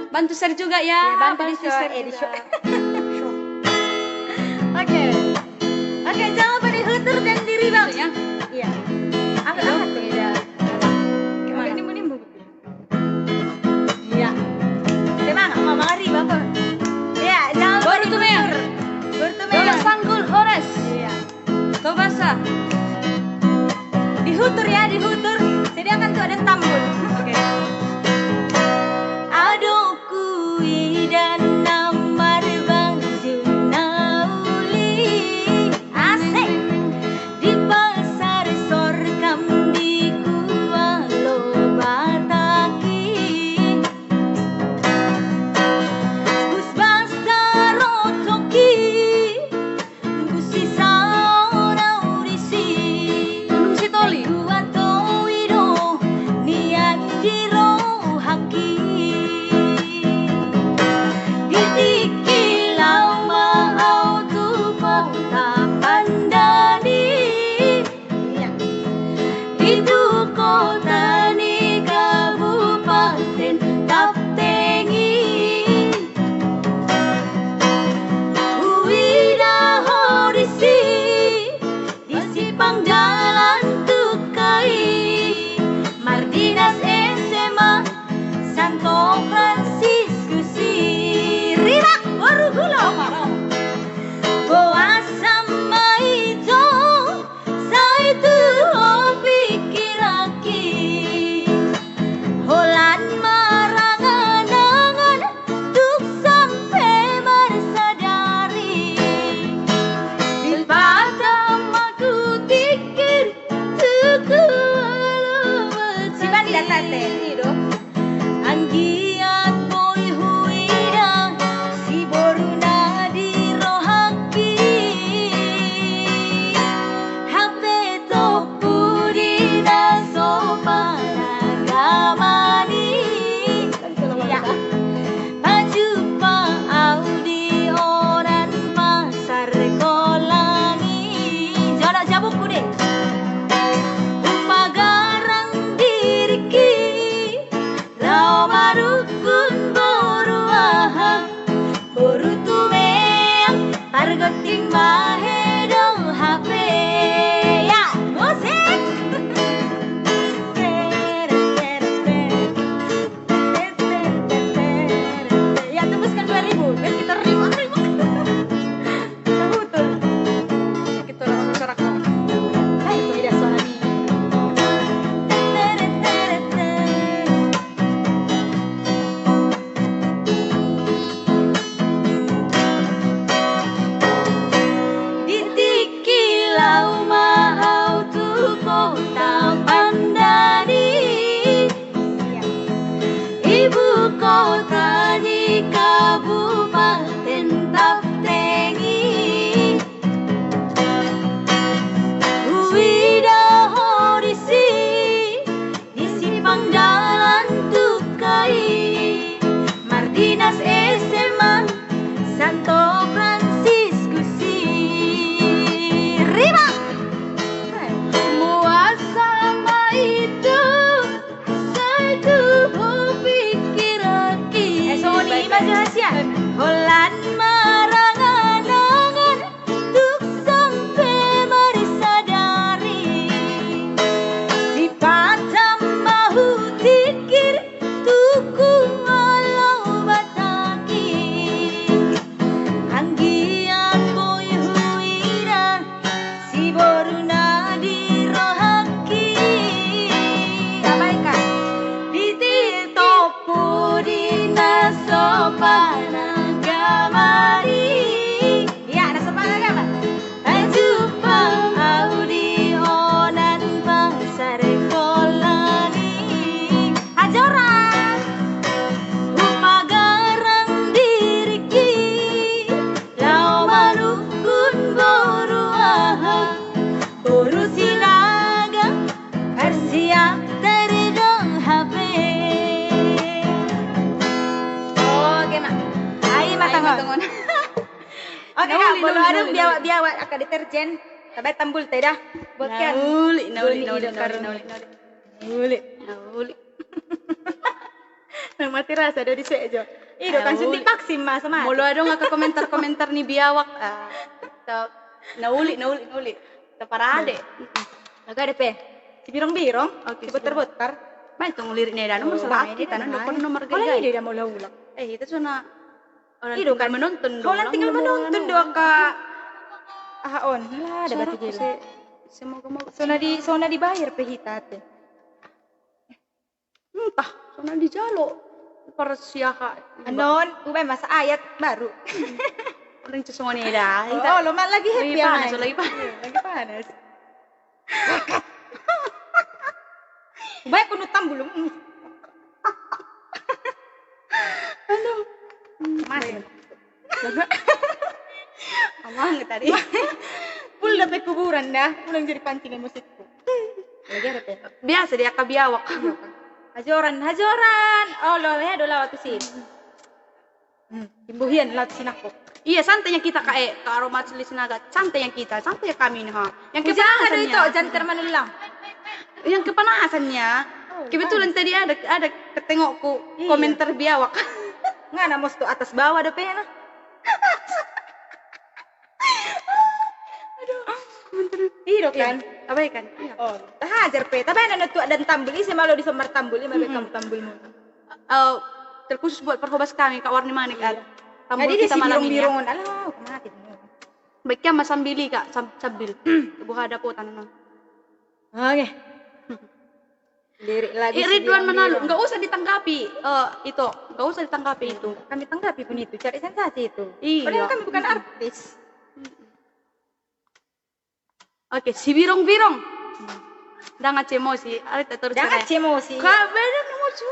bantu share juga ya. Iya, bantu di share, eh, di share. Oke. Oke, jangan lupa dihutur dan diribang ya. Iya. Angkat, angkat tuh. Iya. Gimana? Oke, nimbu-nimbu. Iya. Semangat, Mama Ari, Bapak. Iya, jangan lupa dihutur. Baru tu me. Baru tu me. Sanggul, horas. Iya. Tobasa. Dihutur ya, dihutur. Sediakan tuh ada tambun. Oke. Adong kui dan namar baju na uli. Asik. Di pasar Sorkam di Kualo Bataki. Bus basta rotoki. Bus i saonau disi. Gunung Sitoli. Dua towi do nian di rohaki. Di tingki laho ma au tu kota Pandani. Di tu kota ni Kabupaten Tapteng i. Huida ho disi, di simpang jalan Tuka i, mardinas S M A Santo Fransiskus i. Ribak, boru hulo. Boasa ma ito, sai tu ho pingkiranki. Holan marangan-angan tung sampe marsadari. Sipata ma hutingkir tu Kualo Bataki. Sibanda sate, i do. Anggiat boi huida si boru na di rohangki. Hape tompu di na so panagamani. Ia. Pajumpang au di onan pasar Kolang i. Jolo jabukku de. Umpa Oke, na uli, molo adong biawak-biawak angka deterjen, tabaen tambulta da. Buat kian. Na uli, na uli, na uli, na uli, na uli. Na uli. Na uli. Nang mati rasa do disi jo. I do kan, suntik vaksin ma, so mati. Molo adong angka komentar-komentar ni biawak, ah, ta-, na uli, na uli, na uli. Taparade. Laga dope. Sibirong-birong, oke, sibontar-bontar. Baen tong lirik na i da, nomor salah hita, na dokon nomor gaya. Ida da molo ulang. Eh, hita so na. I do kan, menonton do. Holan tinggal menonton do angka. Aha on. Lah, da batu jela. Semoga mau. So na di, so na dibayar pe hita te. Entah, so na dijalo. Parsiaha. Anon, ubaen masa ayat baru. Paling cusungoni da. Oh, lo mak lagi happy. Lagi panas, lagi panas. Lagi panas. Baik, kunu tambul. Aduh. Masih. Amang tadi. Full dope kuburan da. Ulang jadi pancing emosikku. Lagi ada pe. Biasa dia kabiawak. Hajoran, hajoran. Oh, lo ya do lawa tu si. Hmm, timbuhian lah sinakku. Iya, santai yang kita, Kak, eh, Kak Roma Sinaga, santai yang kita, santai ya kami nih, ha. Yang kepanasannya. Jangan termanulang. Yang kepanasannya. Oh, kebetulan tadi ada, ada ketengokku komentar biawak. Nggak, na mos tu atas bawah ada pena. Aduh, komentar. Iya, kan? Iya. Apa ya, kan? Iya. Oh, tahajar pe. Tapi ada tu ada tambul, isi malu di somar tambul, isi malu kamu tambulmu. Eh, terkhusus buat Perhobas kami, Kak Warni Manik, kan. Tambul kita malam ini, ya. Jadi di sini birong-birong, alah, mati. Baik, ya, Mas, sambil, Kak, sam-, sambil. Buha ada kuota, no. Oke. Lirik lagi. Eh, Ridwan Manalu, nggak usah ditanggapi, eh, itu, nggak usah ditanggapi itu. Kami tanggapi pun itu, cari sensasi itu. Iya. Padahal kami bukan artis. Oke, Sibirong-birong. Ndang aci emosi, ari tak terus. Ndang aci emosi. Kak, beda emosi.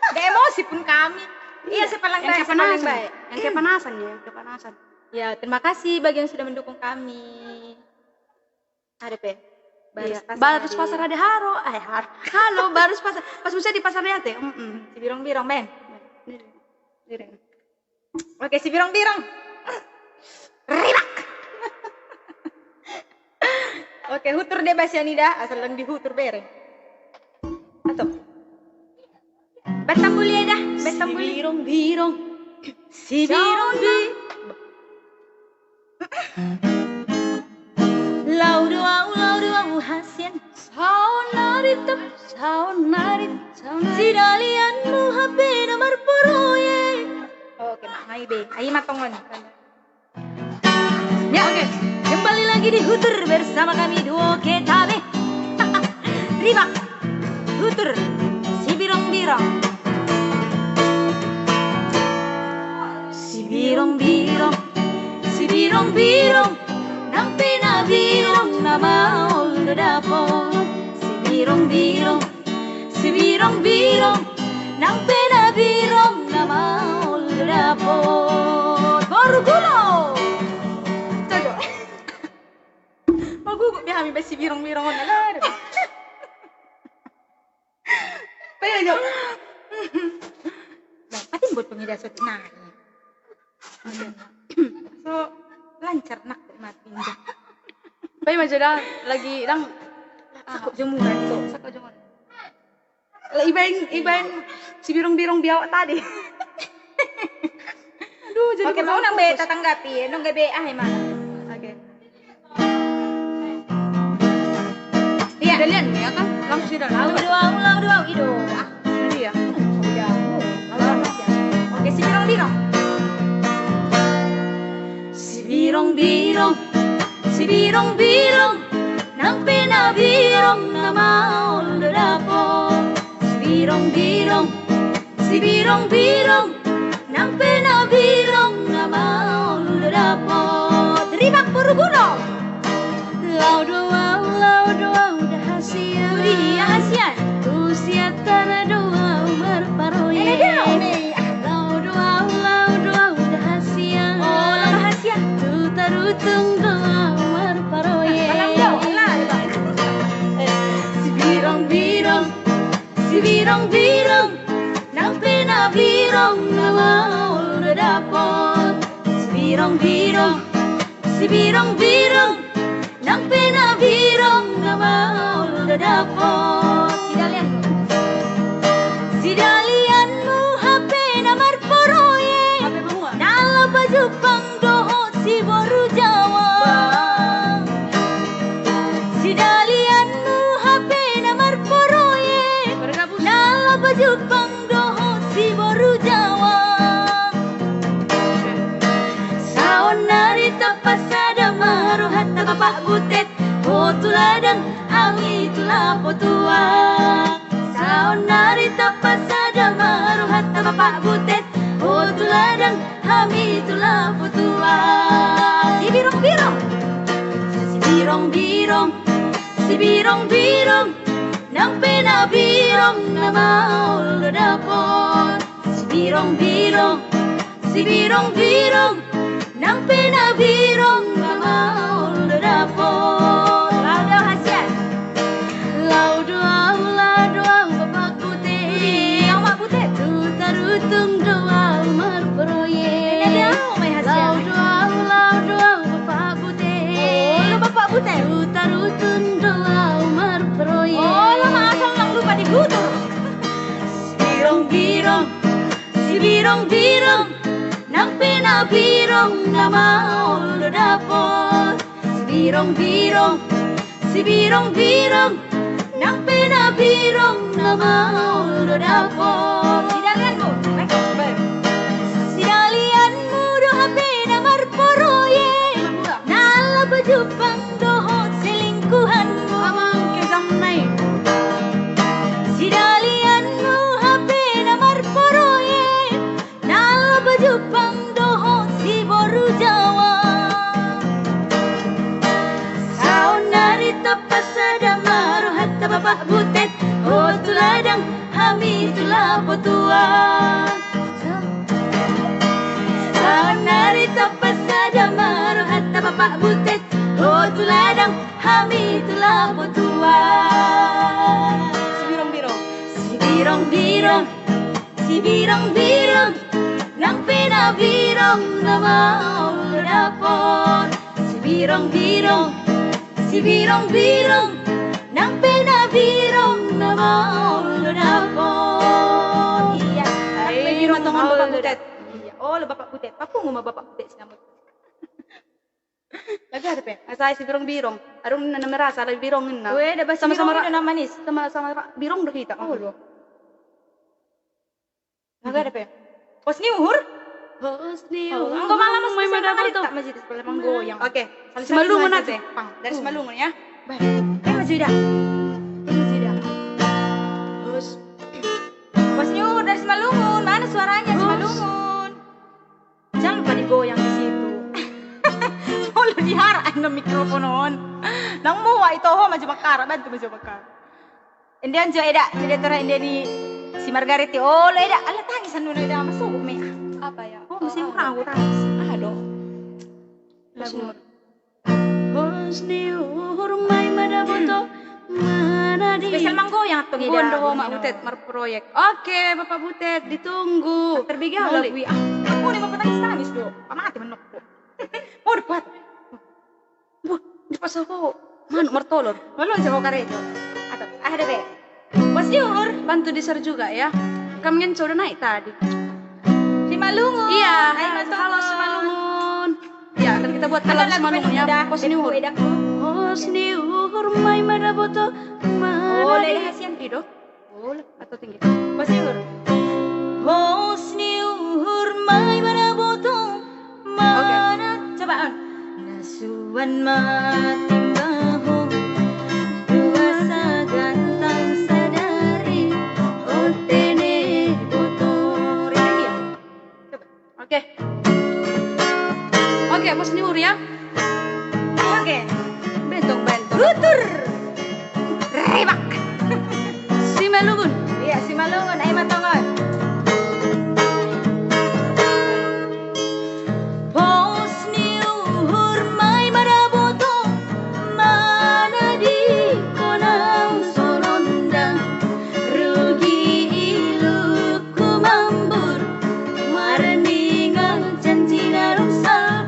Nggak emosi pun kami. Iya, sepalang baik, sepalang baik. Yang kepanasan ya, yang kepanasan. Ya, terima kasih bagi yang sudah mendukung kami. Ada pe. Iya. Barus Pasar Ade. Barus Pasar Ade, haro. Eh, har-, halo, Barus Pasar. Pas musim di Pasar Ade. Mm-mm. Sibirong-birong, Ben. Oke, Sibirong-birong. Ribak. Oke, hutur deba sian i da, asal ndang dihutur bere. Atau. Baen tambul i da, baen tambul i. Sibirong-birong. Sibirong-bi-, laho do au, laho do au hasian. Saonari tep, saonari, saonari. Sidalianmu hape na marporoyek. Oke, Mak, ngai be. Ai matongon. Ya, oke. Kembali lagi di Hutur bersama kami Duo Ketabe. Ribak. Hutur. Sibirong-birong. Sibirong-birong. Sibirong-birong. Nang pe na birong na maol do dapot. Sibirong-birong. Sibirong-birong, nang pe na birong na maol do dapot. Boru gulo. Coba. Magugut be hami baen sibirong-birong on, alah. Pe jo. Nah, pasti buat pengidas nari. So, lancar nak mati. Pe ma jo da, lagi ndang. Sakop jemuran, so. Sakop jemuran. Lah, ibaen, ibaen sibirong-birong biawak tadi. Aduh, jadi. Oke, mau nang be tatanggapi, nang be ah, emang. Oke. Iya. Udah lihat nih, ya kan? Langsung sudah. Laho do au, laho do au, i do. Ah, tadi ya. Udah. Oke, sibirong-birong. Sibirong-birong, sibirong-birong, nang pe na birong na maol do dapot. Sibirong-birong, sibirong-birong, nang pe na birong na maol do dapot. Ribak boru gulo. Laho do au, laho do au da hasian. Udi, hasian. Tu Siantara do au marparoyek. Laho do au, laho do au da hasian. Oh, laho hasian. Tu Tarutung do au marparoyek. Malang do, lah, lah. Sibirong-birong, sibirong-birong, nang pe na birong na maol do dapot. Birong-birong, si birong-birong, nang pe na birong na maol do dapot. Sidalian. Sidalianmu hape na marproyek. Hape banua. Na laho pajumpang dohot si boru Jawa. Bah. Sidalianmu hape na marproyek. Bergabus. Na laho pajumpang dohot si boru Jawa. Saonnari tapasada ma rohanta Bapak Butet, ho tu ladang hami tu lapo tua. Saonnari tapasada ma rohanta Bapak Butet, ho tu ladang hami tu lapo tua. Si birong-birong. Si birong-birong, si birong-birong, nang pe na birong na maol do dapot. Si birong-birong, si birong-birong, nang pe na birong na maol do dapot. Laho do au hasian. Laho do au, laho do au Bapak Butet. Ui, au Bapak Butet. Tu Tarutung do au marproyek. Ini ada au, mai hasian. Laho do au, laho do au Bapak Butet. Olo Bapak Butet. Tu Tarutung do au marproyek. Olo ma asal nang lupa di gutur. Si birong-birong, si birong-birong, nang pe na birong na maol do dapot. Si birong-birong, si birong-birong, nang pe na birong na maol do dapot. Sidalianmu, baik, baik. Sidalianmu do hape na marproyek. Na laho pajumpang dohot selingkuhanmu. Amang kejam nai. Sidalianmu hape na marproyek. Na laho pajumpang dohot si boru Jawa. Saonnari tapasada ma rohanta Bapak Butet, ho tu ladang hami tu lapo tua. Saonnari tapasada ma rohanta Bapak Butet, ho tu ladang hami tu lapo tua. Si birong-birong. Si birong-birong. Si birong-birong, nang pe na birong na maol do dapot. Si birong-birong, si birong-birong, nang pe na birong na maol do dapot. Iya, nang pe birong na maol do dapot. Iya, olo Bapak Butet. Papungu ma Bapak Butet sinamot. Lagu aha dope? Asa si birong-birong. Adong na merasa lagu birong ninna. Ue, da basi sama-sama birong ra-, na manis. Sama-sama ra-, birong do hita. Oh, olo. Lagu aha dope? Pos ni uhur? Pos ni uhur. Anggo malam pos ni uhur, mai madaboto. Manggoyang. Oke. Simalungun ate. Pang. Dari Simalungun ya. Bah. Eh, maju dah. Maju dah. Pos. Pos ni uhur dari Simalungun. Mana suaranya Simalungun? Jam pa digoyang di situ. Olo diharak na mikrofon on. Nang mua ito ho ma jo mangharak, bantu ma jo mangharak. Ende on jo eda, ende tora ende ni si Margaret i. Olo eda, ala tangis anu na eda, masuk me. Apa ya? Oh, masih murah aku tangis. Ah, do. Lagu. Pos ni uhur ma i madaboto, mana di. Spesial manggoyang tong eda. Bondo ho ma utet marproyek. Oke, Bapak Butet, ditunggu. Terbiga lagu i. Ah, aku ni bapak tangis-tangis do. Pamate manokku. Oh, depat. Wah, dipasa ho. Manuk martolor. Malu aja ho karejo. Atau, ah, ada be. Pos ni uhur. Bantu di-share juga ya. Kami kan sudah naik tadi. Simalungun. Iya, halo Simalungun. Ya, akan kita buat halo Simalungun ya. Pos ni uhur. Pos ni uhur ma i madaboto. Mana di. Hasian pido. Boleh atau tinggi. Pos ni uhur. Pos ni uhur ma i madaboto. Mana. Oke. Coba on. Na suan ma timbaho. Dua sagantang sadari. Onte ni boto. Oke. Oke, pos ni uhur ya. Oke. Bentong, bentong. Rutur. Ribak. Simalungun. Iya, Simalungun. Ayo ma tongon. Pos ni uhur ma i madaboto, mana di konang sonondang, rugi ilukku mambur, marningot janji na dung sal.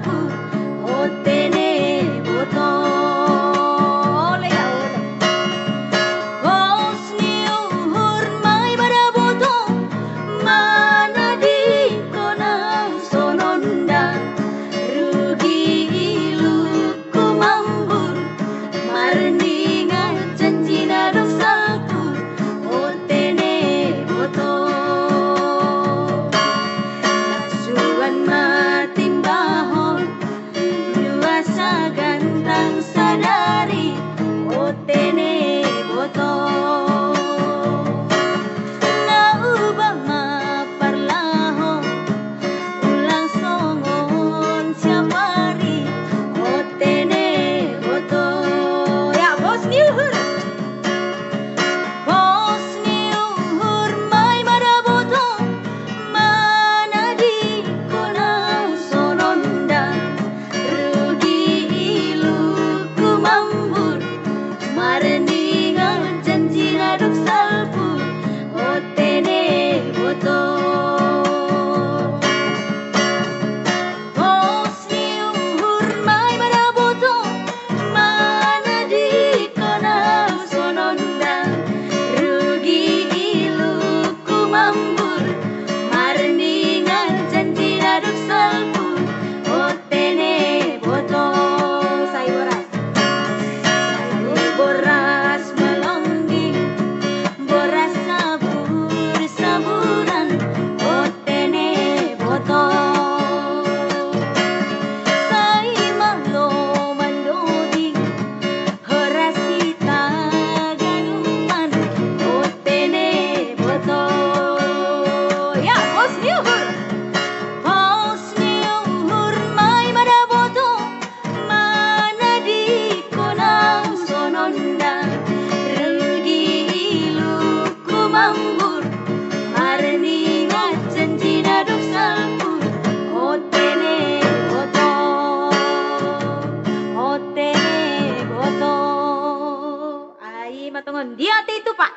Dia te itu, Pak.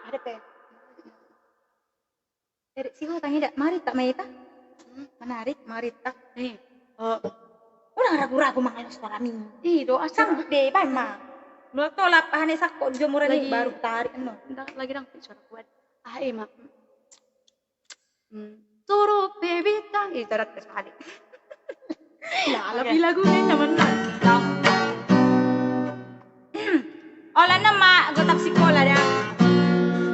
Ada pe. Erik Sihotang, ida, marita ma ita. Hmm. Menarik, marita. Eh. Oh. Unang ragu-ragu mangalos suarami. Ih, do, asal. Sanggup be, baen ma. Molo tolap, hane sangkok jomuran i, lagi baru tarik, no. Nda, lagi dang suara kuat. Ah, ima. Hmm. Torop pe bintang. Ih, tarat pe sahali. Oke. Lagu ni nyaman lah. Holan nama gotap sikola da.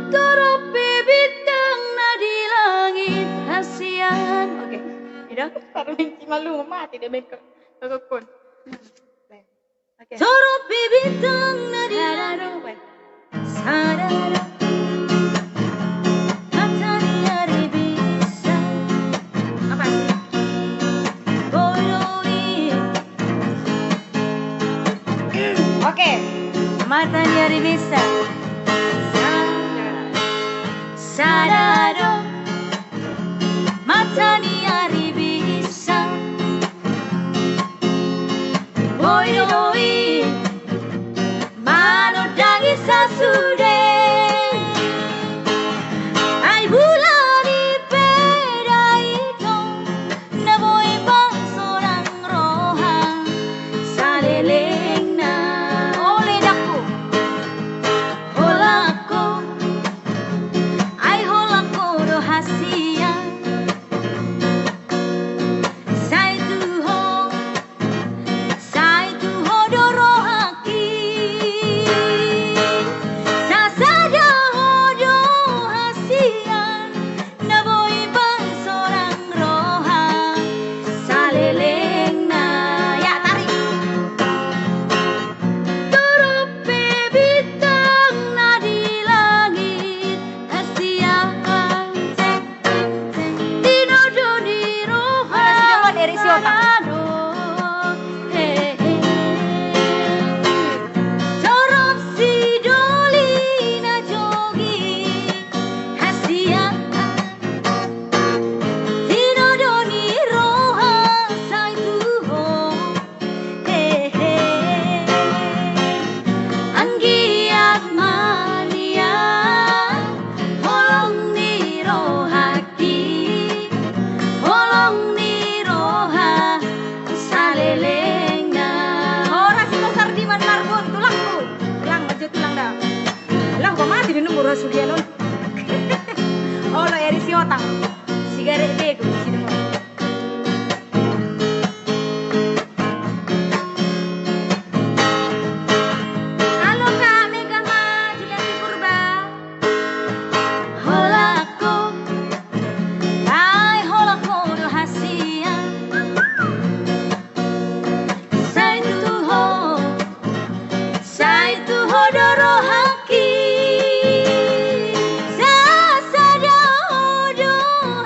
Torop pe bintang na di langit hasian. Oke. Ida, taruh main si malu, mati dia main ke, ke kekon. Oke. Torop pe bintang na di langit. Sada do. Sada do. Mata ni ari bisa. Apa sih? Boi do i. Oke. Mata ni ari bisa. Sada do. Mata ni ari bisa. Boi do i. Manondangi sasude. Ai bulan i pe da i tong. Na boi pansonang roha salelengna. Ole dangku. Holan ho. Ai holan ho do hasian. Sai tu ho. Sai tu ho do rohangki. Sasada ho do hasian. Na boi pansonang roha salelengna. Ya, tarik. Torop pe bintang na di langit hasian. Tinodo ni roha. Mana si Doan, Erik Sihotang? He, he. Torop si doli na jogi hasian. Tinodo ni roha sai tu ho. He, he. Anggiat ma nian holong ni rohangki, holong ni roha salelengna. Horas tu Sardiman Marbun, tulangku. Tulang, ajo tulang da. Lah, gua mati di nomor sugian on. Olo, Erik Sihotang. Sigaret bego, si nomor. Halo, Kak Mega ma Julianti Purba. Holan ho, ai holan ho do hasian. Sai tu ho, sai tu ho do rohangki. Sasada ho do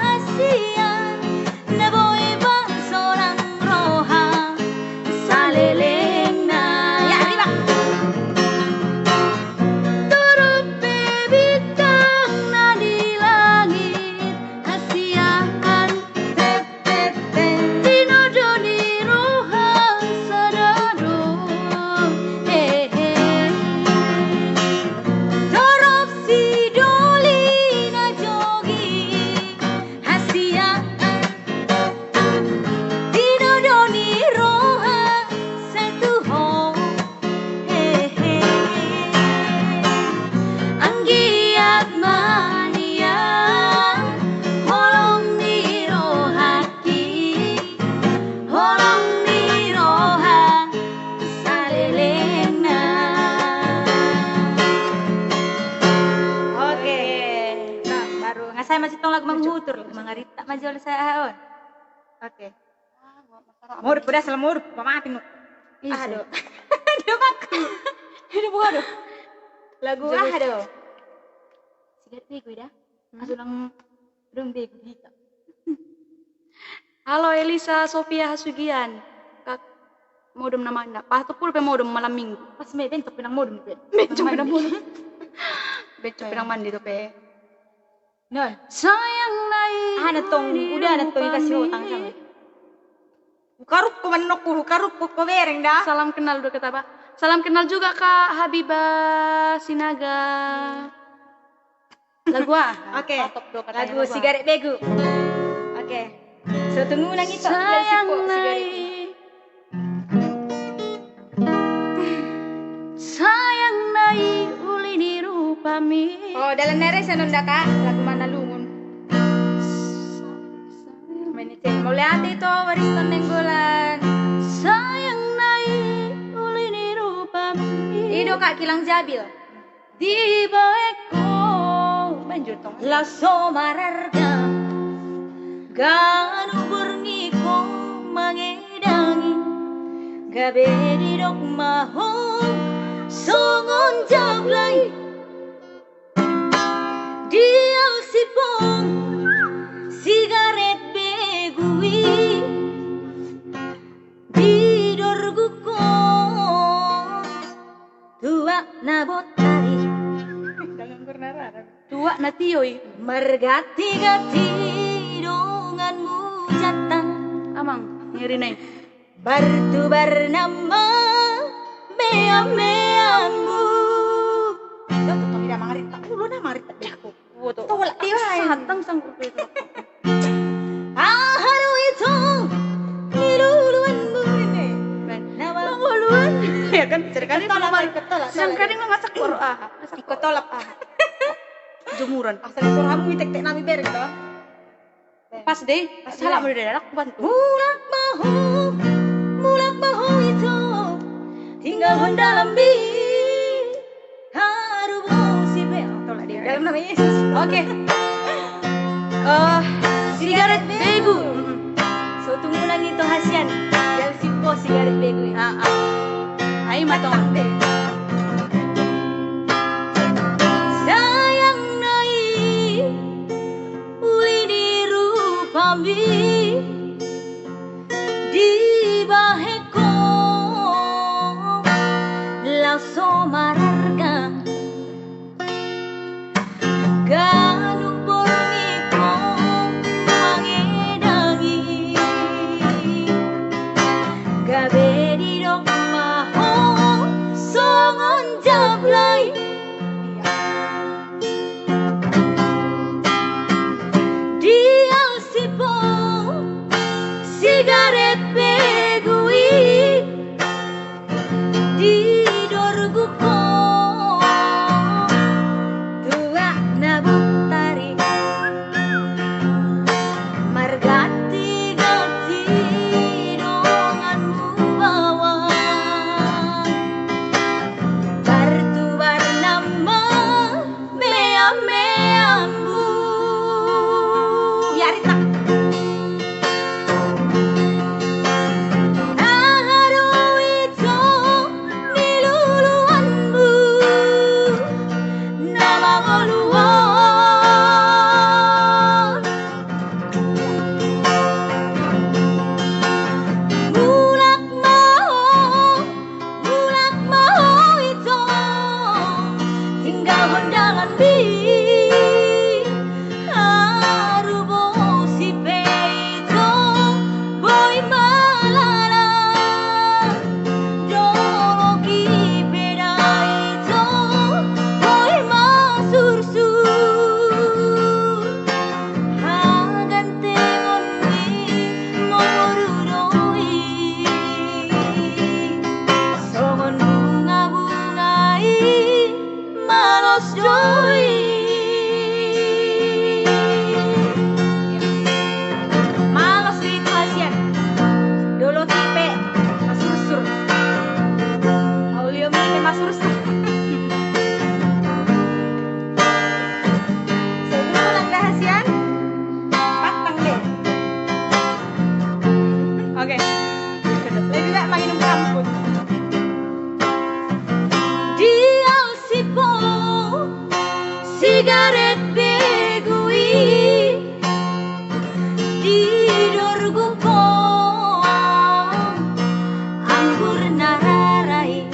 hasian. Na boi pansonang roha salelengna. Ya, riba. Torop pe bintang na di langit hasian. Tinodo ni roha sada do. He, he. Torop si doli na jogi hasian. Tinodo ni roha sai tu ho. He, he. Anggiat ma nian holong ni rohangki, holong ni roha salelengna. Oke. Nah, baru ngasai masih tong lagu manghutur, lagu mangarita ma jolo sai aha on. Oke. Modom, pedas lah modom, pamati nu. Aha do? Dia paku. Dia buka do. Lagu aha do? Sigaret bego da. Hmm? Asu lang dong bego hita. Halo Elisa Sofia Hasugian. Kak, modom nama nda. Pas topul pe modom malam minggu. Pas me bencok pinang modom pe. Bencok pinang modom. Bencok pinang mandi tu pe. Non. Sayang nai. Aha na tong, udah na tong dikasih utang sama. Hukarup ko manok, hukarup ko bereng da. Salam kenal dua kata, Pak. Salam kenal juga, Kak Habibah Sinaga. Lagu aha? Oke. Lagu Sigaret Begu. Oke. So tung unang ito. Sayang na i, sayang na i uli ni rupami. Oh, dalan na re sian on da, Kak, lagu Manalungun. Mauliate ito Wariston Nainggolan. Sayang na i uli ni rupami. I do, Kak, Kilang Jabil. Dibaen ho, baen jo tong, laos so mararga, ganup borngin ho mangedangi, gabe didok ma ho songon jablay. Di alsip on sigaret begu i didorguk ho tuak na botari. Tuak na tio i. Marganti-ganti donganmu jantan. Amang, ngeri nai. Bartubar nama meam-meammu. Dah, tuh, tuh, tidak mangarit, tak dulu, nah, mangarit, tak jago. Tolak dia, hai. Satang sanggup itu. Aha do ito niluluanmu ini? Nama ngoluan. Ya kan, cari kali tolak, tolak, tolak. Sangkali memasak koro, aha. Ikut tolak, aha. Jemuran. Asal itu ramu, tek-tek nami bereng, toh. Pas deh, pas salah deh. Mau didadak bantu. Mulak ma ho, mulak ma ho ito, tinggalhon dalan bi. Haru bosi pe. Tolak dia. Dalam nama Yesus. Oke. Eh, sigaret begu. Mm-mm. So tung unang ito hasian. Di alsip on sigaret begu. Ah, ah. Ai matang. Sayang na i uli ni rupami dibaen ho laos so mararga, ganup borngin ho mangedangi, gabe didok ma ho songon jablay. Di alsip on sigaret begu i didorguk ho tuak na botari. Marganti-ganti donganmu bawang. Bartubar nama meam-meammu. Ia, Rita. Aha do ito niluluanmu, nama ngoluan. Mulak ma ho, mulak ma ho ito, tinggalhon dalan bi. Haru bosi pe ito boi malala. Dolok i pe da ito boi masursur. Hagantengon ni moru do i, songon bunga-bunga i malos do i. Malos do i tu hasian. Dolok i pe masursur. Mauliate i pe masursur. Sebelum ulang da hasian, patang deh. Oke. Lebih baik menginum kamput. Di alsip on sigaret begu i didorguk ho anggur na rara i.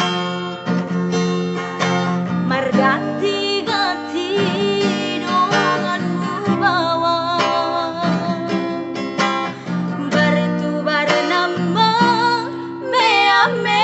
Marganti-ganti donganmu bawang. Bartubar nama meam-meammu.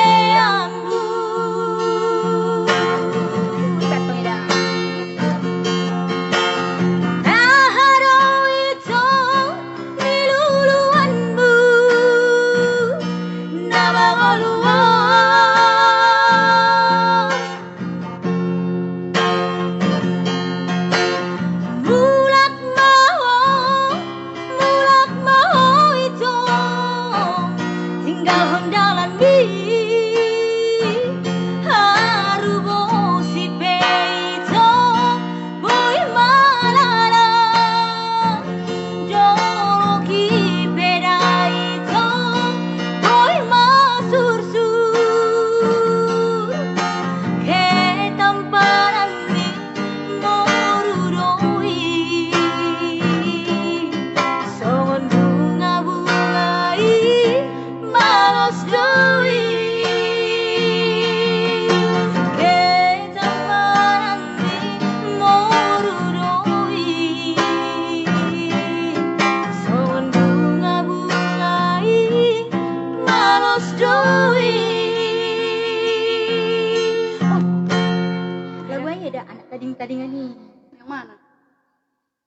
Mana?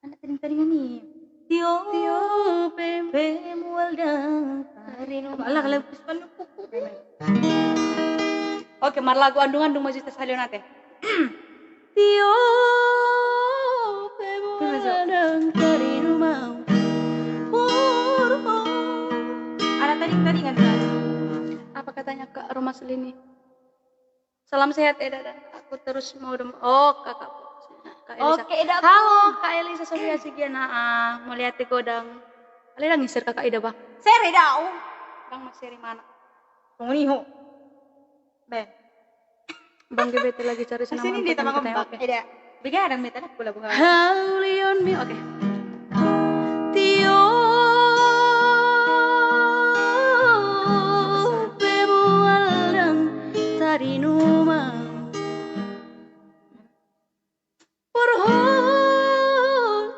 Anak tading-tadingan i. Tio, tio pe, pe mual dang. Tarino. Alah, kalau pus palu kuku. Oke, marlagu andung-andung ma jita sahali on ate. Tio pe mual dang tarino mau. Purho. Anak tading-tadingan kan. Apa katanya Kak Romaslini? Salam sehat ya, Dada. Aku terus mau dem-, oh, kakak. Kak Elisa. Oke, Eda. Halo, Kak Elisa Sofia Sigian. Ah, mauliate godang. Ale dang share kakak Ida, bah. Share, Eda. Oh. Bang, mas share mana? Tunggu nih, ho. Be. Bang, dia bete lagi cari senang. Sini dia tambah kompak, Eda. Begadang beta nak pula bunga. Haulion mi, oke. Tio pe mual dang tarino mau. Porhon.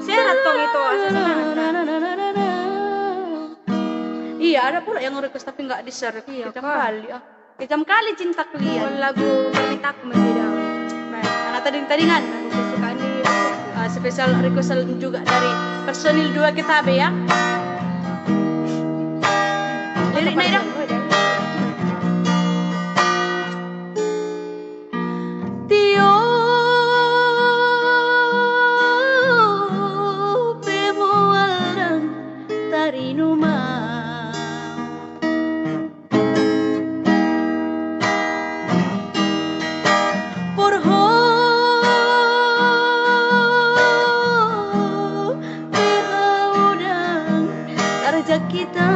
Share tong itu, asa semangat, nah. Iya, ada pula yang request tapi nggak di-share. Iya, kejam kali, ah. Kejam kali cinta kalian. Oh, lagu permintaanku masih ada. Baik, anak tading-tadingan. Lagu kesukaan di, eh, spesial request juga dari personil dua kita be ya. Liriknya dong. Tio pe mual dang tarino mau. Porhon pe hau dang tarjangkita.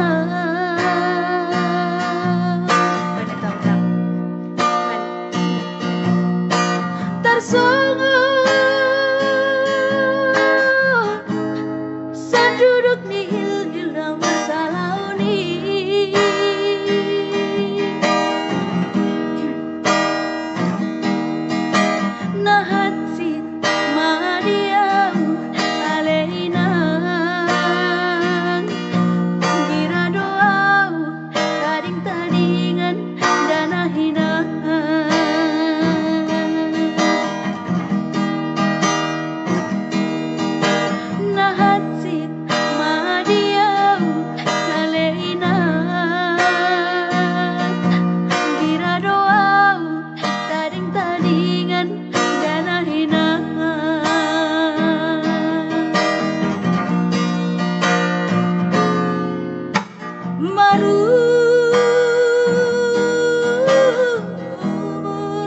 Tarsongon sanduduk ni hil-, hilda marsalaon i. Na hansit ma di ahu ale inang, gira do ahu tading-tadingan dang na hinang. Na hansit ma di ahu ale inang, gira do ahu tading-tadingan dang na hinang. Marumur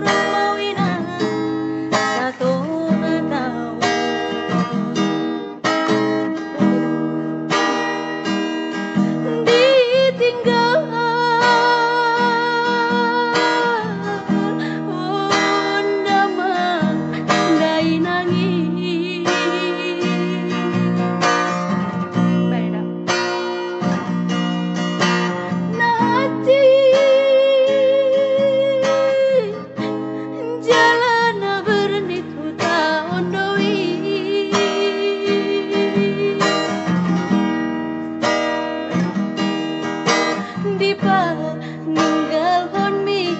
ma au inang satonga taon. Ditinggal on damang dainang i. Nanti jala na bernit huta on do i. Dipaninggalhon mi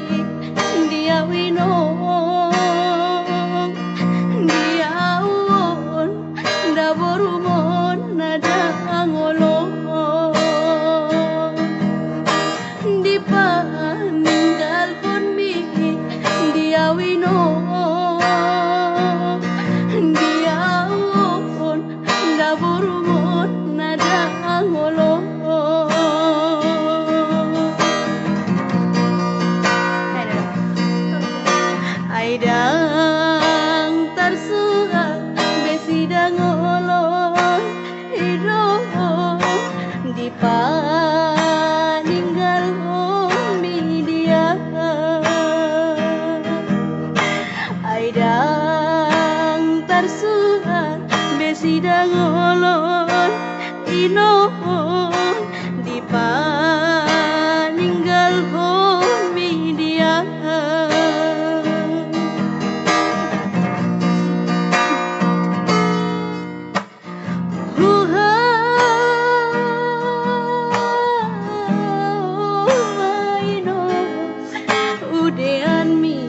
dia ahu inong, dia ahu on daborumon na dang olo. Dipaninggalhon mi dia ahu inong, dia ahu on daborumon na dang olo. Ai dang tarsurat be sidang olo. I do dipaninggalhon mi dia. Ai dang tarsurat be sidang olo, inong, dipaninggalhon mi dia. Huhut ma inong udean mi.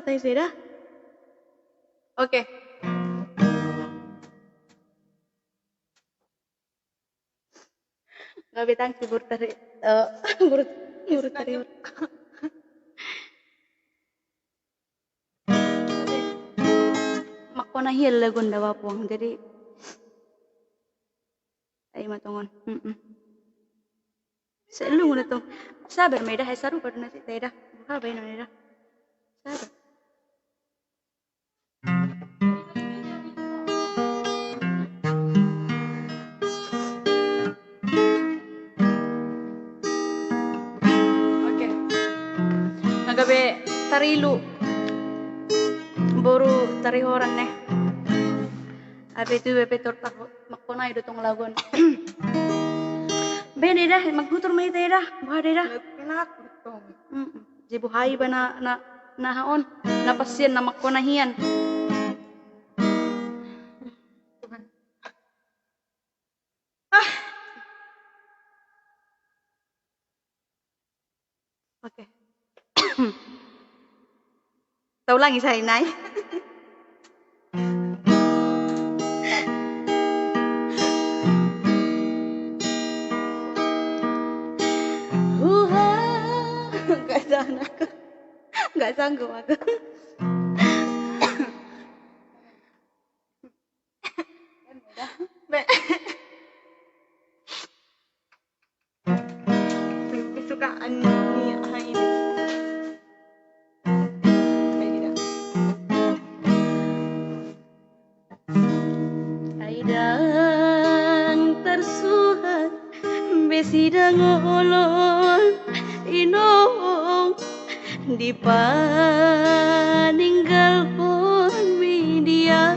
Thanks ya dah. Oke. Gabe tangsi burtari, eh, bur-, burtari. Mangkona hian lagu on da bapuang, jadi ai ma tongon. Mm-mm. Selung udah tong. Sabar ma eda, hai sarupa do nasida eda. Buha baenon eda. Sabar. Oke. Na gabe tarilu. Boru tarihoran ne. Abe tu be petor tak mangkona i do tong lagu on. Be eda, manghutur ma hita eda. Buha eda. Lagu enak do tong. Mm-mm. Jadi buha iba na, na, na aha on, na pasian, na mangkona hian. Tuhan. Ah. Oke. Taulangi sainai. Huha, nggak sanggup aku. Nggak sanggup aku. Be. Kesukaan ni aha ini. Be, tidak. Ai ndang tarsuhat be sidangolon, inong, dipaninggalhon mi dia.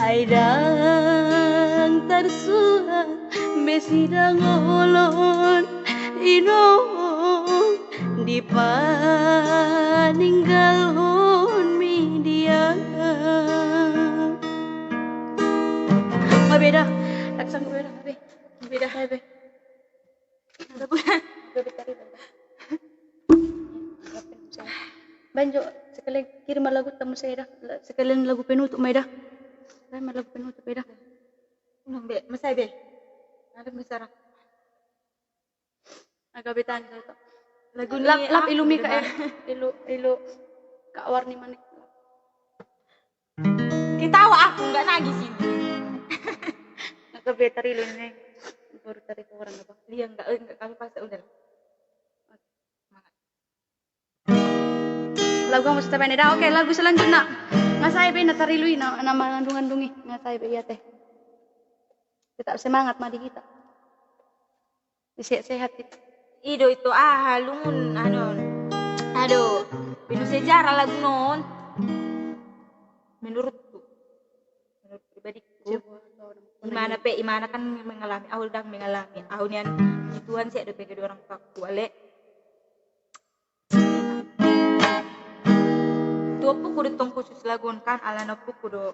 Ai ndang tarsuhat be sidangolon, inong, dipaninggalhon mi dia. Nggak beda. Tak sanggup beda, be. Beda, be. Banjo, sekalian kirim ma lagu tamu saya dah. Sekalian lagu penutup ma eda. Kirim ma lagu penutup eda. Unang be, masai be. Ada bicara. Agak betang gitu. Lagu ni lap, lap apa ilu mika gitu, ya. Ilu, ilu Kak Warni Manik. Ketawa aku, nggak nangis ini. Nggak kebetar ilu ini. Baru tadi ke orang apa? Dia nggak, eh, nggak kami paksa, udah. Semangat. Lagu yang mesti tabaen eda. Oke, lagu selanjutnya. Nga sae be na tarilu i, na, na mangandung-andung i. Nga sae be, iya teh. Tetap semangat ma di hita. Sehat-sehat hita. I do itu aha lungun, anu. Aduh, penuh sejarah lagu on. Menurutku, menurut pribadiku, imana pe, imana kan mengalami, au ndang mengalami, au nian, Tuhan, sai dope gabe orang tuaku ale. Tu ompuku do tong khusus lagu on kan, ala na ompuku do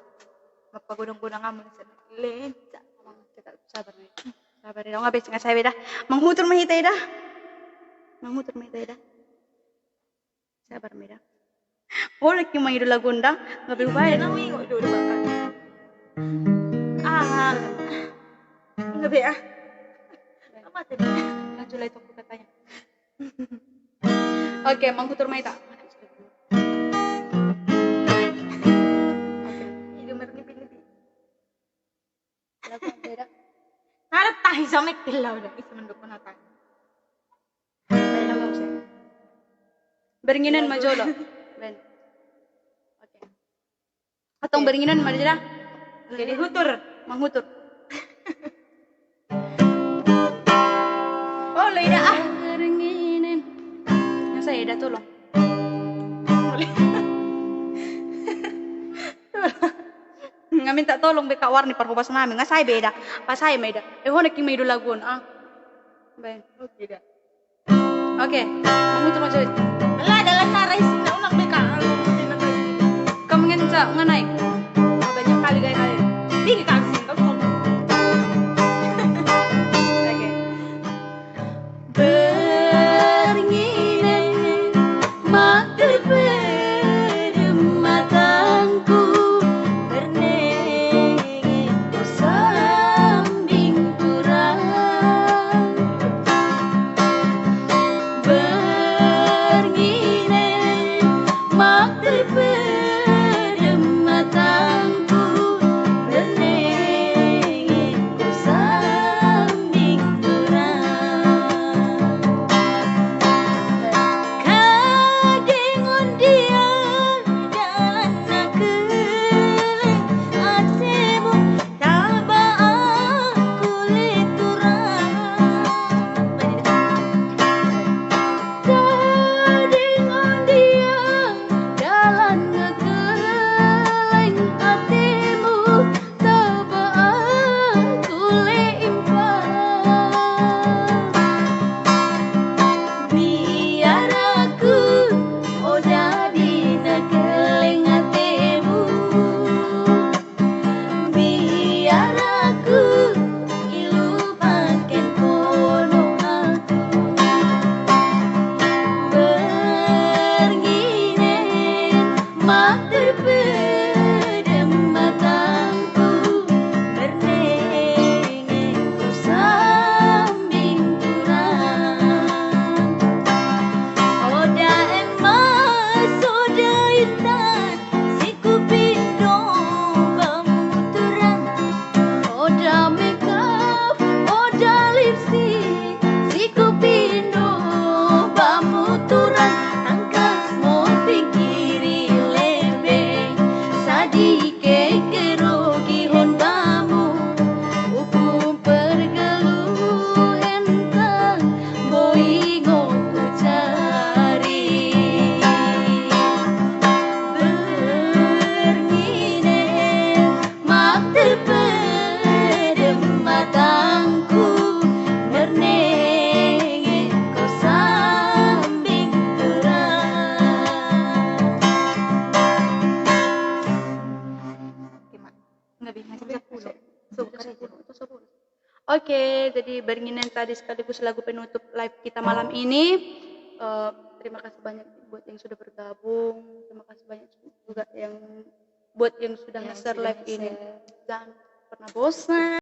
mampagodang-godang ahu mangalean. Tetap sabar, sabar eda, nga be, nga sae be eda. Manghutur ma hita eda. Manghutur ma hita eda. Sabar ma eda. Holan hita mangido lagu on da, nga be ubaen. Aha. Nga be ah. Mate. Lanjut lagi toko katanya. Oke, manghutur ma hita. Oke. Ido marnipi-nipi. Lagu beda. Nada tahi samek kela udah, isi mendukung apa. Bernginan ma jolo. Ben. Oke. Atong bernginan ma jolo. Jadi hutur. Manghutur. Oh, lo eda ah. Bernginan. Nga sae eda, tolong. Nga minta tolong be Kak Warni parhobas nami, nga sae be eda. Pasae ma eda. Eh, holan hita mangido lagu on ah. Bae. Oke da. Oke, manghutur ma jolo. Ala dalan na rai sina unang be ka. Kamu ngenca nganai. Banyak kali gaya kali. Tinggi kali sini kau. Oke. Bernginan. Terpedam matangku, bernengek ku sambing turang. Kadingon dia dalan na keleng atemu, taba aku le turang. Kadingon dia dalan na keleng atemu, taba aku le impang. Biar aku oda di na keleng atemu. Biar aku ilupaken kono aku. Berngineng ma terpedam matangku, bernengek ku sambing turang. Oda en ma soda intan, si kupindo bamu turang. Oda makeup, oda lipstick, si kupindo bamu turang. Tangkas ma hupingkiri lebeng, sadike kerogihon bamu. Hupargelu intan, boi nunga hujari. Berngineng ma terpedam matangku, bernengek ku sambing turang. Oke, jadi berngineng tadi sekaligus lagu penutup live kita malam ini. Eh, terima kasih banyak buat yang sudah bergabung. Terima kasih banyak juga yang buat yang sudah nge-share live ini. Jangan pernah bosan.